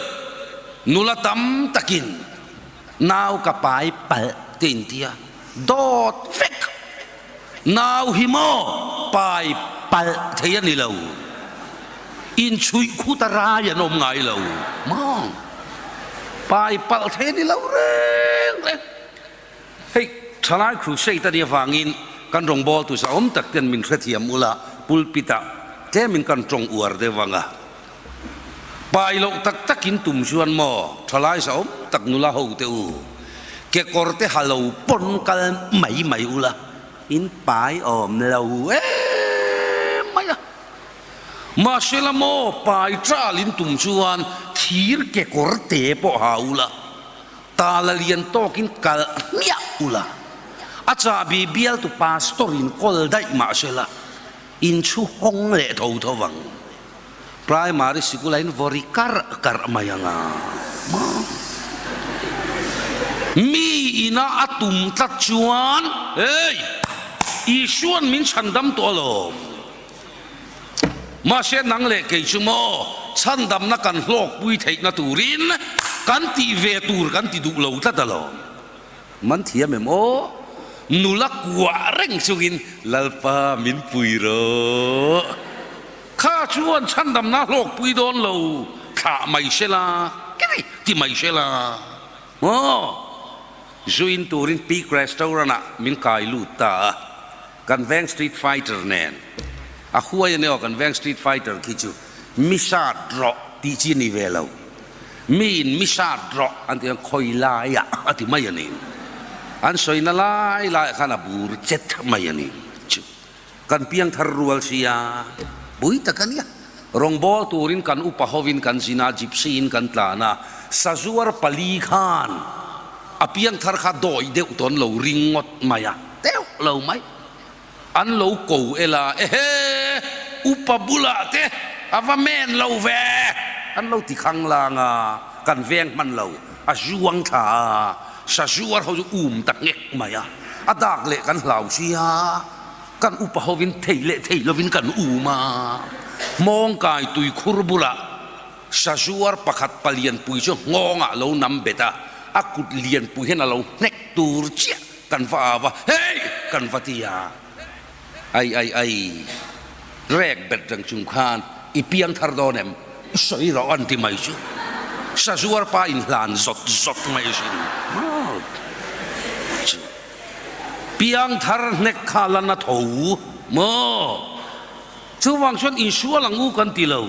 Nula tam takin nau ka pai palh te in tia dawt vek. Nau hi maw pai palh thei a ni lo. Inchhuih khut a rai an awm ngai lo. Maw? Pai palh thei a ni lo reng reng. Hei, thalai crusade a nih avangin kan rawngbawltu zahawm tak ten min hrethiam ula, pulpit-ah tlemin kan tawng uar deuh ang a. Pai loh tak takin tum chuan maw thalai zahawm tak nula ho te u, kekawr te ha lo pawn kal mai mai ula, in pai awm lo em mai a. Mahsela maw pai ṭalin tum chuan thir kekawr te pawh ha ula, Tala lian tawkin kal hmiah ula, a chahbi bialtu pastor in kawl daih mah sela, in chhu hawng leh tho tho vang. Primary sikul ah in vawri karh karh mai ang a. Mi ina a tum tlat chuan, Hey! Isuan min chhandam tawh alawm. Mahse nang leh kei chu maw chhandamna kan hlawkpui theihna turin kan tih ve tur kan ti duh lo tlat alawm. Man thiam em aw? Nula kuah reng chungin Lalpa min pui rawh. Kha chuan chhandamna hlawkpui dawn lo thlah mai sela, kiri ti mai sela maw? Zuin turin Peak Restaurant ah min kai lut ta a. Kan veng street fighter nen a huai a ni aw, kan veng street fighter khi chu mi sat rawh tih chi a ni ve lo, mi in mi sat rawh an tih khan khawi laiah a ti mai a ni, an sawina lai laiah khan a bur chet mai a ni chu kan piang thar rual sia pui tak a nia. Rawngbâwl turin kan upa hovin kan zin a, gypsy in kan tlan a, sazuar pali khan a piang thar kha dawi deuh tawn lo ring ngawt mai a. Deuh lo mai. An lo ko el a, Ehe! Upa bulah te a va men lo ve! An lo ti khang lang a, kan veng hman lo, a zuang thla a, sazuar ho chu um ta nghek mai a, a dak leh kan hlau sia, kan upa hovin thei leh thei lovin kan um a, hmawngkai tuikhur bulah sazuar pakhat palianpui chu nghawngah lo nam bet a, a kut lianpui hian a lo hnek tur chiah. Kan va au a, Hey! Kan va ti a, Ai ai ai! Rek bet reng chung khan i piang thar dawn em? Sawi rawh an ti mai chu. Sazuar pa in hlan zawt zawt mai asin. Chu piang thar hnek kha la na tho maw? Chuvang chuan insual ang u kan ti lo.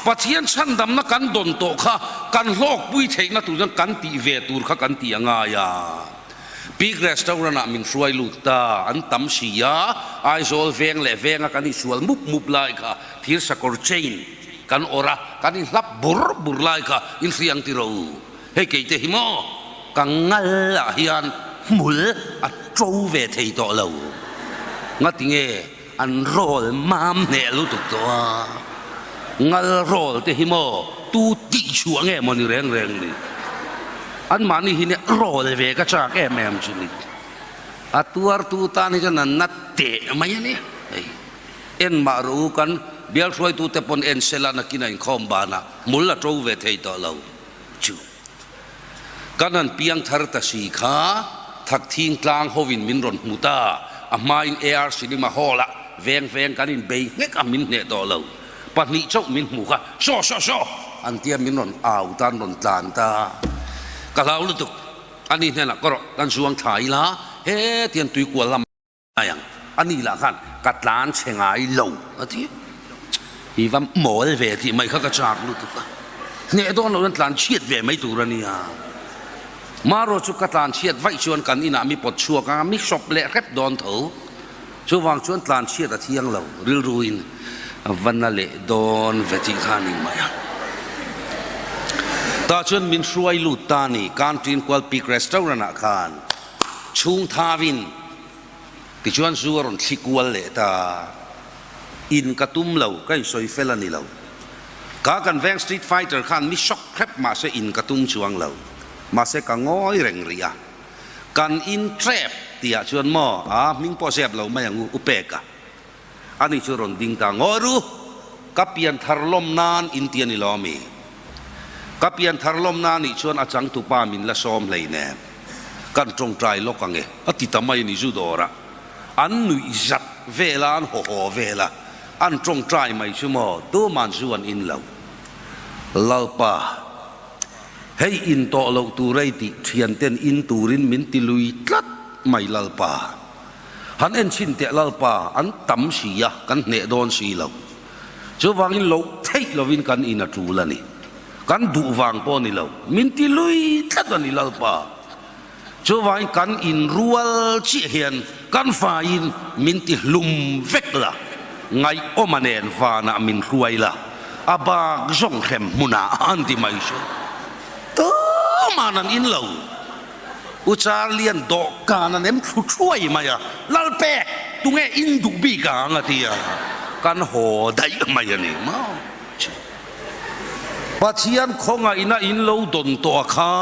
Pathian chhandamna kan dawn tawh kha kan hlawkpui theihna tur chuan kan tih ve tur kha kan tih a ngai a. Peak Restaurant ah min hruai lut ta, an tam si a, Aizawl veng leh venga kan insual mup mup lai kha thir sakawr chain kan awrh a, kan inhlap bur bur lai kha inhria ang ti ro. Hei keite hi maw ka ngal ah hian hmul a to ve thei tawh lo. Ngatinge an rawl mam hneh lutuk tawh a, ngal rawl te hi maw tu tih chhuah nge maw ni reng reng ni? Anmahni hi nia rawl ve ka chak em em chu ni. A tuartu tan hi chuan an na teh mai a ni. Hei en mah rawh u kan bial hruaitute pawn en sela nakin a inkhawm banah hmul a to ve thei tawh lo chu. Kan han piang thar ta si kha Thakthing tlang hovin min rawn hmu ta, a hmain AR Cinema Hall-ah veng veng kan inbei nghek a min hneh tawh lo. Pahnih chauh min hmu kha saw saw saw an tia min rawn au ta an rawn tlan ta. Ka hlau lutuk, ani hnenah ka rawh kan zuang thla ila hetiang tuikual lam Ai ang, a ni lah khan ka tlan chhe ngai lo a ti. I va mawl ve tih mai kha ka chak lutuk a, hneh dawn lo hian tlan chhiat ve mai tur a nia. Marawh chu ka tlan chhiat vaih chuan kan inah mi pawt chhuak anga mi hrawp leh hrep dawn tho. Chuvang chuan tlan chhiat a thiang lo, rilruin a va na leh dawn ve tih kha a ni mai a. Tah chuan min hruai lut ta a ni, Canteen Kual Peak Restaurant ah khan chhung thawin Tichuan zu a rawn thli kual leh ta. In ka tum lo, ka insawi fel a ni lo. Ka kan veng street fighter khan mi shock hrep mahse in ka tum chuang lo. Mahse ka ngawi reng rih a. Kan in trap tihah chuan maw a hming pawh zep lo mai ang u, u pek a. Ani chu rawn ding ta ngawi ru, ka pian thar lawm nan in ti a ni lo ami? Ka pian thar lawm nan nih chuan a changtupa min la sawm hleinem. Kan tawngtai lawk ang e, a ti ta mai a ni zu dawrah. An nuih zat vel a, an haw haw vel a, an tawngtai mai chu maw, tuman zu an in lo. Lalpa, hei in tawh loh tur ei tih thianten in turin min ti lui tlat mai Lalpa. Han en chhin teh Lalpa, an tam si a, kan hneh dawn si lo. Chuvangin loh theih lovin kan in a tul a ni. Kan duh vang pawh a ni lo, min ti lui tlat a ni Lalpa. Chuvangin kan in rual chiah hian kan faiin min ti hlum vek la, ngaihawma nen vanah min hruai la, a bak zawng hrem hmunah an ti mai chu. Tuman an in lo. U Charlie-a'n dawhkan a nem thlu thuai mai a, Lalpek, tunge in duh bik ang? a ti a, kan haw daih mai a ni maw? Pathian khawngaihna in lo dawn tawh a kha,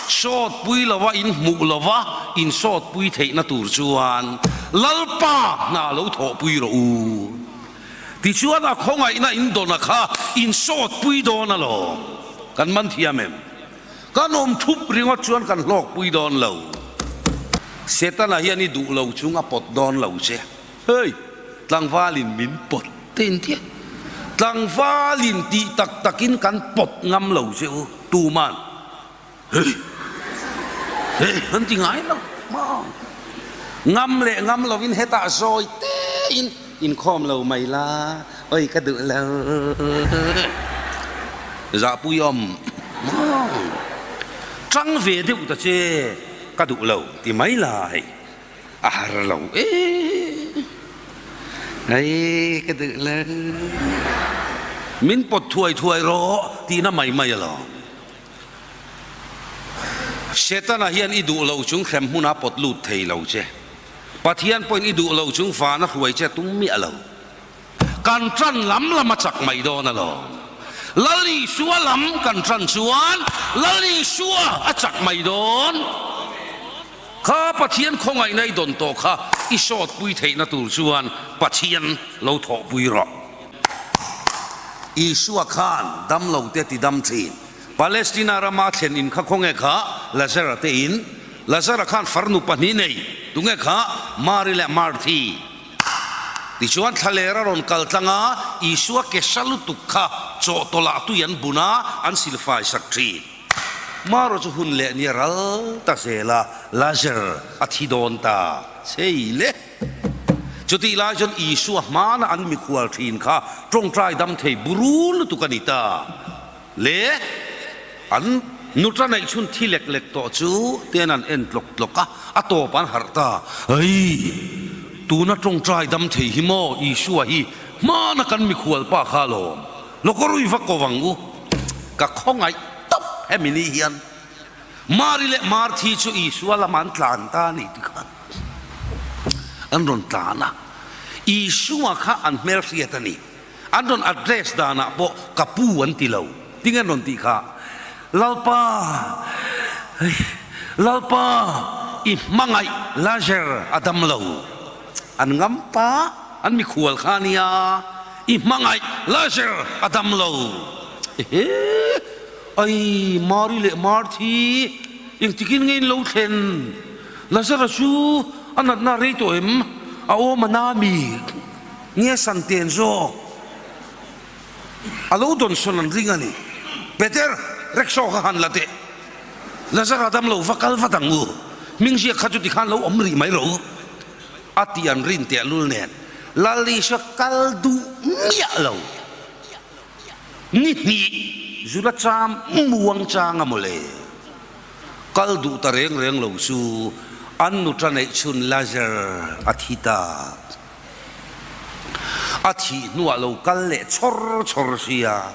sawtpui lova in hmuh lova in sawtpui theihna tur chuan Lalpa hna lo thawhpui rawh u. Tichuan a khawngaihna in dawn a kha in sawtpui dawn alawm. Kan man thiam em? Kan awm thup ringawt chuan kan hlawkpui dawn lo. Setana hian i duh lo chung a pawt dawn lo che. Hei, tlangvalin min pawt te in tia. Tlangvalin tih tak takin kan pawt ngam lo che u, tuman. Hei, hei, an ti ngai lo maw? Ngam leh ngam lovin hetah zawi tein inkhawm lo mai la, oi ka duh lo. Zahpui awm maw? Tang ve deuh ta che, ka duh lo ti mai la hei, a har lo e. Hei ka duh lo. Min pawt thuai thuai rawh tihna mai mai alawm. Setana hian i duh lo chung hrem hmun a pawt lut thei lo che. Pathian pawhin i duh lo chung van a hruai che tum miah lo. Kan ṭan lam lam a chak mai dawn alawm. Lal Isua lam kan ṭan chuan Lal Isua a chak mai dawn. Kha Pathian khawngaihna i dawn tawh kha i sawtpui theihna tur chuan Pathian lo thawhpui rawh. Isua khan damlote ti dam thin. Palestina rama a thlen in kha khawnge kha Lazara te in. Lazara khan farnu pahnih nei. Tunge kha? Mari leh Marthi. Tichuan thlaler a rawn kal tlang a, Isua ke hra lutuk kha chawhtawlh ah tui an bun a, an silfai sak thin. Maro chu hun leh ni a ral ta zel a, Lazar a thi dawn ta chei le. Chutih lai chuan Isua hmana an mikhual thin kha tawngtai dam thei buru lutuk a ni ta le. An nuta neih chhun thi lek lek tawh chu tian an en tlawk tlawk a, a tawp an harh ta. Hei! Tuna tawngtai dam thei hi maw Isua hi hmana kan mikhual pa kha alawm. Lawkawrui va ko ang u. Ka khawngaih tawp hemi ni hian Mari leh Marthi chu Isua lamah an tlan ta a ni ti khan an rawn tlan a. Isua kha an hmelhriat a ni. An rawn address danah pawh ka pu an ti lo. Tinge an rawn tih kha? Lalpa, Lalpa, i hmangaih Lazar a dam lo. An ngam pa, an mikhual kha a nia, i hmangaih Lazar a dam lo. Ehe, ai Mari leh Marthi, engtikin nge in lo thlen? Lazara chu a natna rei tawh em? A awm a na mi? Nge Santen zawk? A lo dawnsawn an ring a ni. Peter, rickshaw kha han la teh. Lazara dam lo va kal vat ang u. Hming ziak kha chu tikhan lo awm rih mai rawh u. A tih an rin teh lul nen Lal Isua kal duh miah lo. Ni hnih zula cham muang chang a mawle. Kal duh ta reng reng lo chu an nuta neih chhun Lazar a thi ta. A thih hnuah lo kal leh chawr chawr sia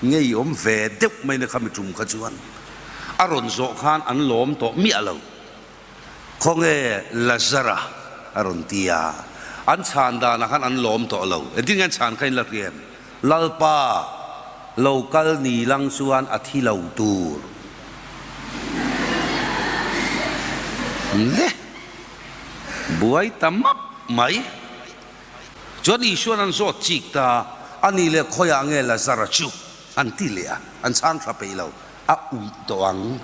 ngeiawm ve deuh mai na kha mi tum kha chuan a rawn zawh khan an lawm tawh miah lo. Khawnge Lazara a rawn ti a, an chhan danah khan an lawm tawh lo. Engtin nge an chhan kha in la hria em? Lalpa lo kal ni lang chuan a thi lo tur. Le buai ta map mai. Chuan Isuan an zawt chik ta, a ni leh khawiah nge Lazara chu? An ti leh a, an chhang tha peih lo. A uih tawh ang.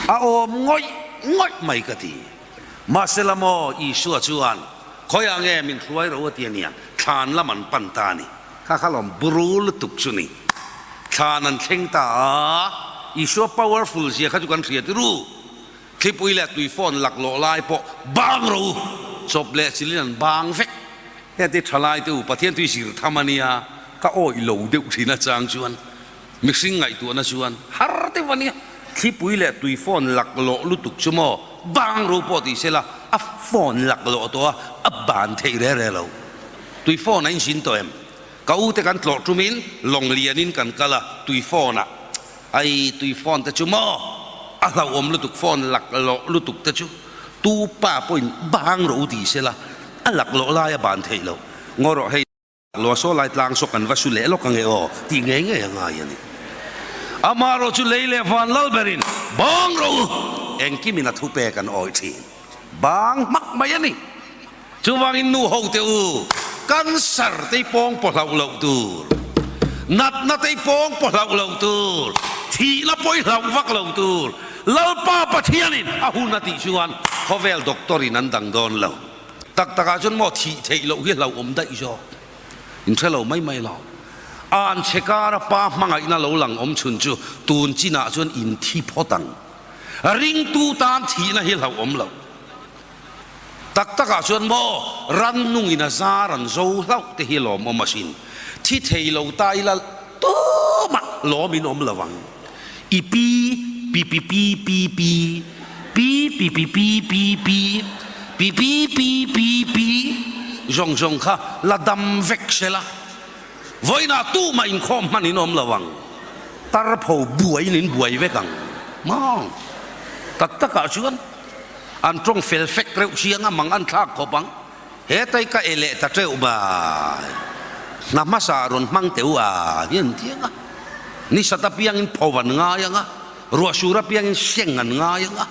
A awm ngawih ngawih mai ka ti. Mahsela maw Isua chuan, Khawiah nge min hruai ro a ti a nia, thlan lam an pan ta a ni. Kha kha lawm buru lutuk chu ni. Thlan an thleng ta a, Isua powerful zia kha chu kan hria tirû. Thlipui leh tui phone laklawh lai pawh bang ro u, chawp leh chilin an bang vek. Heti tha lai te u, Pathian tui zir tham a nia, ka awih lo deuh thin a chang chuan mihring ngaihtuahna chuan har deuh a nia. Thlipui leh tui phone laklawh lutuk chu maw bang ro pawh tih sela a phone laklawh tawh a, a ban theih re re lo. Tui phone a inzin tawh em? Ka u te kan tlawh tumin lawng lianin kan kal a, tui phone ah. Ai tui phone te chu maw a hlauhawm lutuk phone laklawh lutuk te chu tu pa pawhin bang rawh u ti sela a laklawh lai a ban theih loh ngaw rawh hei laklawh saw lai tlang saw kan va su leh lawk ange aw tih ngei ngei a ngai a ni. Amaherawh chu lei leh van lal berin bang rawh u engkimin a thupek an awih thin bang hmak mai a ni. Chuvangin nu ho te u, cancer te pawng pawh hlauh loh tur, natna te pawng pawh hlauh loh tur, thihna pawh i hlauh vak loh tur, Lalpa Pathianin a hun a tih chuan khawvel doctor in an dang dawn lo. Tak takah chuan maw thih theih loh hi hlauhawm daih zawk. In hre lo mai mai lo. An chhe kara pa hmangaihna lo lang awm chhun chu tun chinah chuan in thi phawt ang. Ringtu tan thihna hi hlauhawm loh. Tak takah chuan maw rannungin a zar an zo hlauh te hi lawmawm asin. Thi thei lo ta ila tumah lawmin awm lo ang. I pi pi pi pi pi pi pi pi pi pi pi pi pi pi pi pi pi zawng zawng kha la dam vek sela. Vawiinah tumah inkhawm hman in awm lo ang. Tarpho buaiin in buai vek ang. Maw? Tak takah chuan. An tawng fel fek reuh chiang a, mang an thlak khawp ang. Hetai ka e leh ta teuh mai. Hna hmasa rawn hmang teuh a hi an ti ang a. Ni sat apiangin pho an ngai ang a, ruah sur apiangin seng an ngai ang a.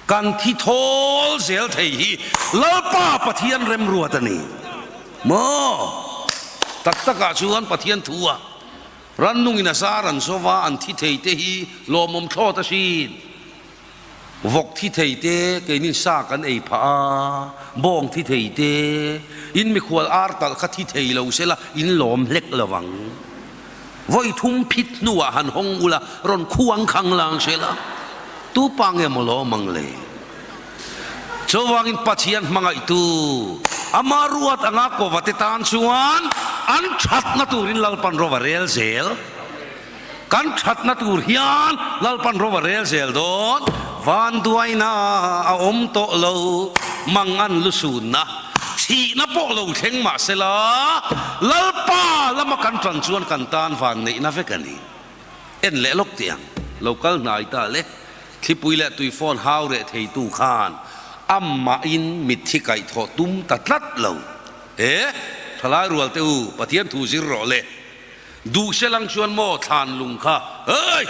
Kan thi thawl zel thei hi Lalpa Pathian remruat a ni maw? Tak takah chuan Pathian thu a rannungin a zar an zova an thi thei te hi lawmawm thlawt asin. Vawk thi thei te keinin sa kan ei phah a, bawng thi thei te, in mikhual ar talh kha thi thei lo sela in lawm hlek lo vang. Vawi thum phit hnuah han hawng ula rawn khuang khang lang sela tu pa nge maw lawm ang le? Chuvangin Pathian hmangaihtu ama ruat anga kova te tan chuan an thatna turin Lalpan rova rel zel. Kan thatna tur hian Lalpan rova rel zel dawn. Vanduaina a awm tawh lo, mang an lu sunna, thihna pawh lo thleng mah sela, Lalpa lama kan tan chuan kan tan vanneihna vek a ni. En leh lawk tih ang, lo kal hnai ta le. Thlipui leh tuifawn hau reh theitu khan amahin mitthi kaihthawh tum ta tlat lo. E, thalai rual te u, Pathian thu zir rawh le. Duh se lang chuan maw thlan lung kha, Hei!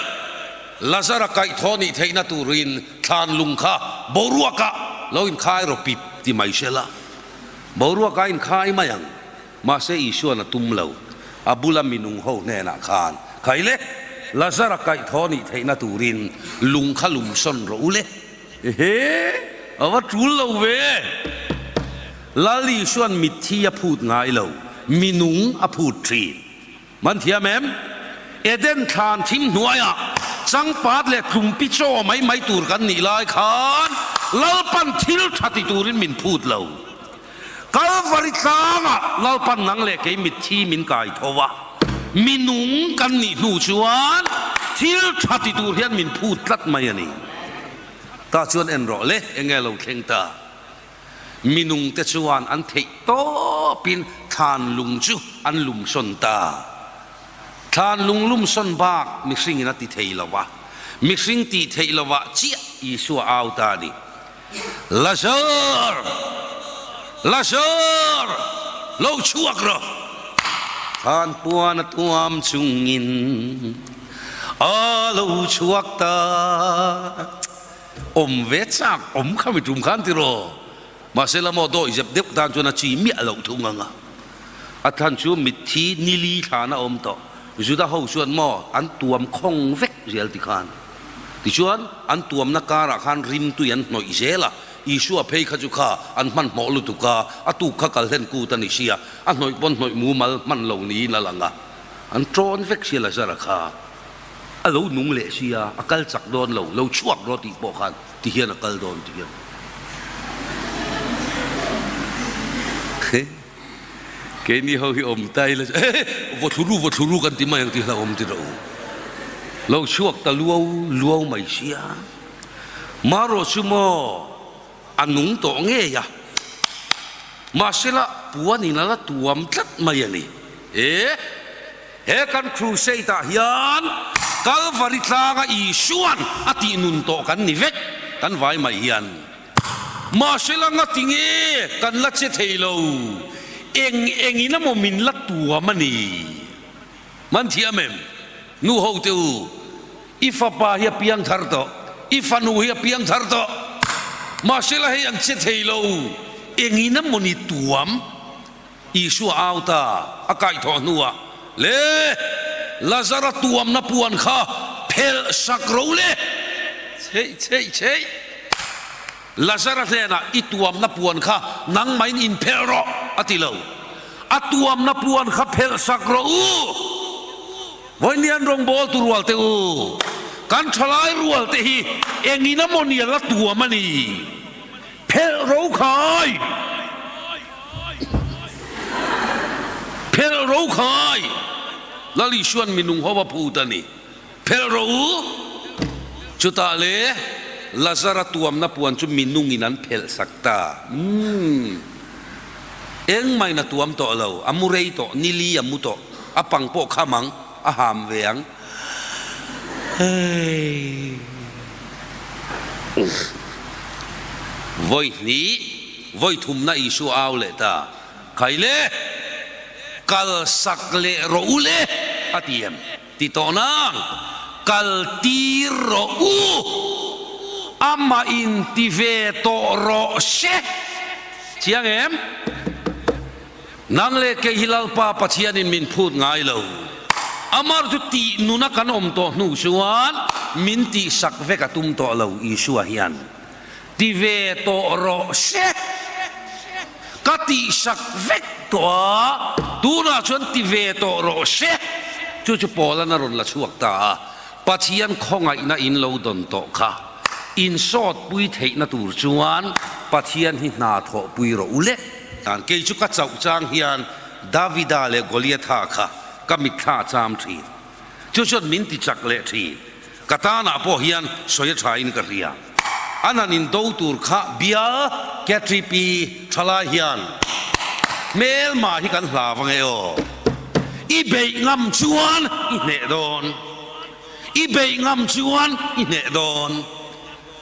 Lazara kaihthawh nih theihna turin thlan lung kha boruakah lo inkhai rawh pip ti mai se la. Boruakah inkhai mai ang. Mahse Isuan a tum lo. A bula minung ho hnenah khan, Khai le, Lazara kaihthawh nih theihna turin lung kha lum sawn rawh u le. Ehe, a va tul lo ve! Lal Isuan mitthi a phut ngai lo, minung a phut thin. Man thiam em? Eden thlan thim hnuaiah changpat leh tlumpi chaw mai mai tur kan nih lai khan Lalpan thil tha ti turin min phut lo. Kalvari tlangah Lalpan nang leh kei mitthi min kai tho a, minung kan nih hnu chuan thil tha ti tur hian min phut tlat mai a ni. Ta chuan en rawh le, enge lo thleng ta? Minung te chuan an theih tawpin thlan lung chu an lumsawn ta. Thlan lung lumsawn bak mihringin a ti thei lo a, mihring tih theih lovah chiah Isua au ta a ni. Lazar! Lazar! Lo chhuak rawh! Thlan puan a tuam chungin a lo chhuak ta. Awm ve chak awm kha mi tum khan tiraw? Mahse la maw dawi zep deuh tan chuan a chi miah loh thung ang a. A thlan chu mitthi nili thlan a awm tawh. Juda ho chuan maw an tuam khawng vek zel tikhan. Tichuan, an tuamna karah khan rimtui an hnawih zel a, Isua phei kha chu kha an hmanhmawh lutuk a, a tuk kha kal hlen kut a ni sia, a hnawih pawn hnawih mumal hman lo niin a lang a, an tawn vek sia Lazara kha a lo nung leh sia, a kal chak dawn lo, lo chhuak rawh tih pawh khan ti hian a kal dawn ti hian. Keini ho hi awm ta ila chu eh vaw thlu ru vaw thlu ru kan ti mai ang tih hlauhawm ti rawh u. Lo chhuak ta luau luau mai sia. Marawh chu maw a nung tawh ngei a. Mahsela puanin a la tuam tlat mai a ni. E he kan crusade ah hian Kalvari tlanga Isuan a tih nun tawh kan ni vek kan vai mai hian. Mahsela ngati nge kan la che thei lo, eng engin emaw min la tuam a ni. Man thiam em? Nu ho te u, i fapa hi a piang thar tawh, i fanu hi a piang thar tawh. Mahsela hei an che thei lo, engin emaw ni tuam? Isua au ta a kaihthawh hnuah, Le! Lazara tuamna puan kha phelh sak ro le! Cheih cheih cheih! Lazara hnenah i tuamna puan kha nangmahin inphelh rawh, a ti lo. A tuamna puan kha phelh sak rawh u! Vawiin rawngbawl tu rual te u, kan thalai rual te hi engin a maw ni a la tuam a ni? Phelh ro khai! Phelh ro khai! Lal Isuan minung ho a phut a ni. Phelh ro u! Chutah le Lazara tuamna puan chu minungin an phelh sak ta. Umm. Engmahin a tuam tawh lo, a mu rei tawh, nili a mu tawh, a pang pawh kham ang, a ham ve ang. Hei. Vawi hnih, vawi thumna Isua au leh ta, Khai le, kal sak leh rawh u le, a ti em? Ti tawh nang, kal tir rawh u, amah in ti ve tawh rawh se. Chiang em? Nang leh kei hi Lalpa Pathianin min phut ngai lo. Amar chu tih nuna kan awm tawh hnu chuan min tihsak vek a tum tawh lo Isua hian. Ti ve tawh rawh se. Ka tihsak vek tawh a, tunah chuan ti ve tawh rawh se. Chu chu Paula'n a rawn la chhuak ta a, Pathian khawngaihna in lo dawn tawh kha insawtpui theihna tur chuan Pathian hi hna thawhpui rawh u le. Kei chu ka chauh chang hian Davida leh Goliatha kha ka mitthla a cham thin. Chu chuan min ti chak leh thin. Ka tanah pawh hian sawi a tha in ka hria. An han in do tur kha bial KTP thalai hian hmelma hi kan hlau ange aw. I beih ngam chuan i hneh dawn. I beih ngam chuan i hneh dawn.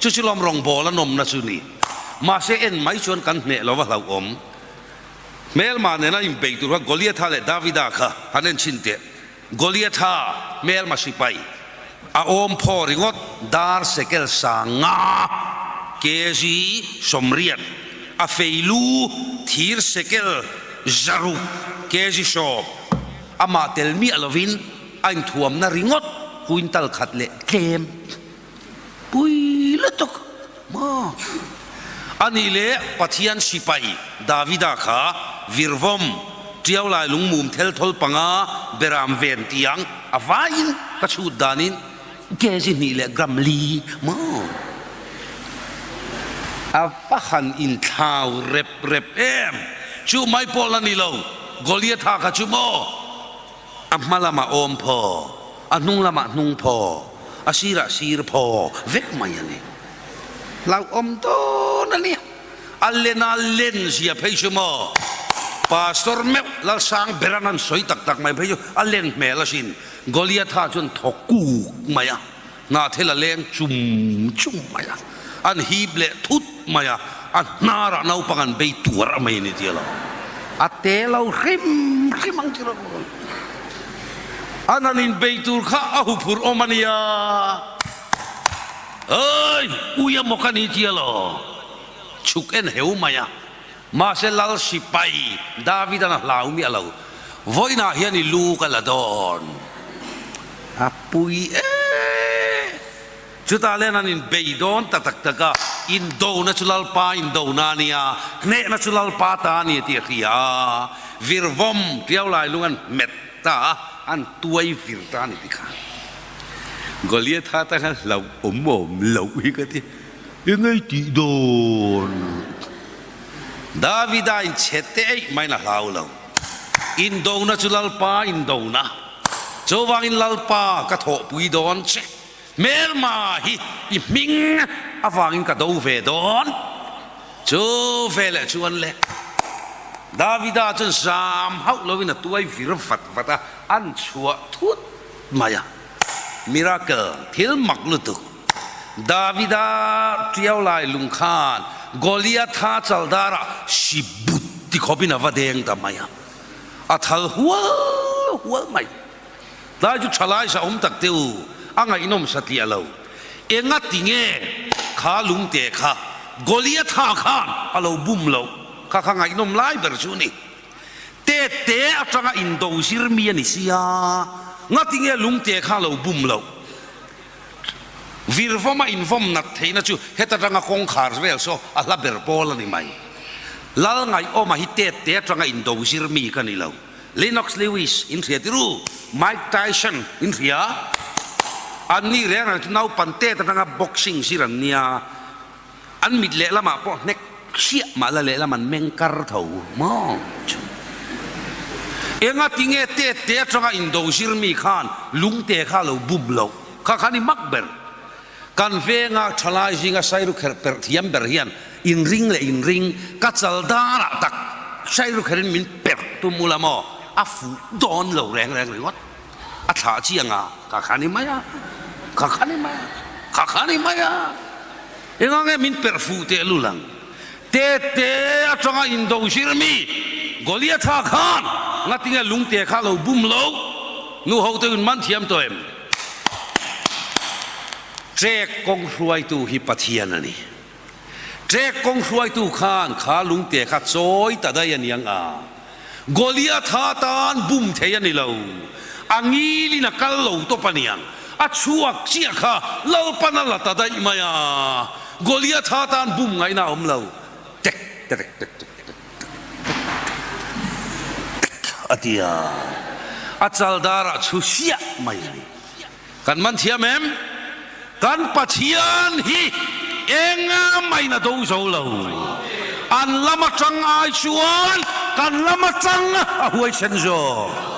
Chu chu lawm rawngbâwl a nawmna chu ni. Mahse en mai chuan kan hneh lo va hlauhawm. Hmelma nena inbei tur kha Goliatha leh Davida kha han en chhin teh. Goliatha hmelma sipai a awm phaw ringawt dar sekel sang nga, kg 80, a fei lu thir sekel 600, kg 10, amah tel miah lovin a inthuamna ringawt quintal khat leh tlem. Pui lutuk maw? A nih leh Pathian sipai Davida kha virvawm, tiau lai lungmum thel thawl panga beram ven tiang a vaiin ka chhut danin kg hnih leh gram li maw? A va han inthlau rep rep em! Chu mai pawh la ni lo, Goliatha kha chu maw? A hma lamah awm phaw, a hnung lamah hnung phaw, a sirah sir phaw vek mai a ni. Hlauhawm dawn a nia. A lena len zia phei chu maw? Pastor meuh Lalsang beran an sawi tak tak mai phei chu a len hmel asin. Goliatha chuan thaw kuk mai a, hnahthel a leng chum chum mai a, an hip leh thut mai a, a hnarah naupang an bei tuar mai a ni tia lo. A te lo hrim hrim ang chu lo. An han inbei tur kha a huphurh awm a nia. Oi! Ui a maw ka ni tia lo. Chhuk en heu mai a. Mahse Lal sipai David-a'n a hlau miah lo. Vawiinah hian i lu ka la dawn. A pui e! Chutah len an inbei dawn ta tak tak a, indona chu Lalpa indona a nia, hnehna chu Lalpa ta a ni tih a hria a, virvawm tiau lai lung an hmet ta a, an tuai vir ta a ni tikhan. Goliatha tan khan hlauhawm awm loh hi ka ti. Engei tih dawn? Davida in chhe te eih maiin a hlau lo. Indona chu Lalpa indona. Chuvangin Lalpa ka thawhpui dawn che. Hmelma hi i hming avangin ka do ve dawn. Chu veleh chuan le Davida chuan zam hauh loin a tuai vir vat vat a, an chhuah thut mai a. Miracle, thil mak lutuk. Davida tiau lai lung khan Goliatha chaldara si but ti khawpin a va deng ta mai a, a thal hual hual mai. Tlai chu thalai sa awm tak teh u, a ngaihnawm satliah lo. Enga ti nge kha lungte kha Goliatha khan a lo bum loh kha kha ngaihnawm lai ber chu a ni. Tete atanga indo zir mi a ni sia, ngati nge lungte kha lo bum loh? Virvawma invawm nat theihna chu heta tanga kawngkhar vel saw a hla ber pawl a ni mai. Lal Ngaihawma hi tete atanga indo zir mi ka ni lo. Lennox Lewis in hria tirû, Mike Tyson in hria. Anni reng reng chu naupan tet atanga boxing zir an nia. An mit lehlamah pawh hnek hriah mah la lehlam an meng kar tho maw chu. Enga tinge tet te atanga indo zir mi khan lungte kha lo bum loh kha kha ni mak ber. Kan venga thalai zinga sairukherh perh thiam ber hian inring leh inring ka chal darah tak sairukherhin min perh tum ula maw a fuh dawn lo reng reng ringawt. A thlah chiang a, ka kha ni mai a, ka kha ni mai a, ka kha ni mai a. Enga nge min perh fuh teh lul ang? Tete atanga indo zir mi Goliatha khan ngatinge lungte kha lo bum lo? Nu ho te in man thiam tawh em? Trek kawng hruaitu hi Pathian a ni. Trek kawng hruaitu khan kha lungte kha chawi ta daih a ni ang a. Goliatha tan bum thei a ni lo. A ngilin a kal lo tawp a niang. A chhuak chiah kha Lalpan a la ta daih mai a, Goliatha tan bum ngaihna a awm lo. Tek tek tek tek tek tek tek tek a ti a, a chaldar ah chhu siah mai a ni. Kan man thiam em? Kan Pathian hi enga main a do zo lo. An lam atang ai chuan kan lam atang a huaisen zawk.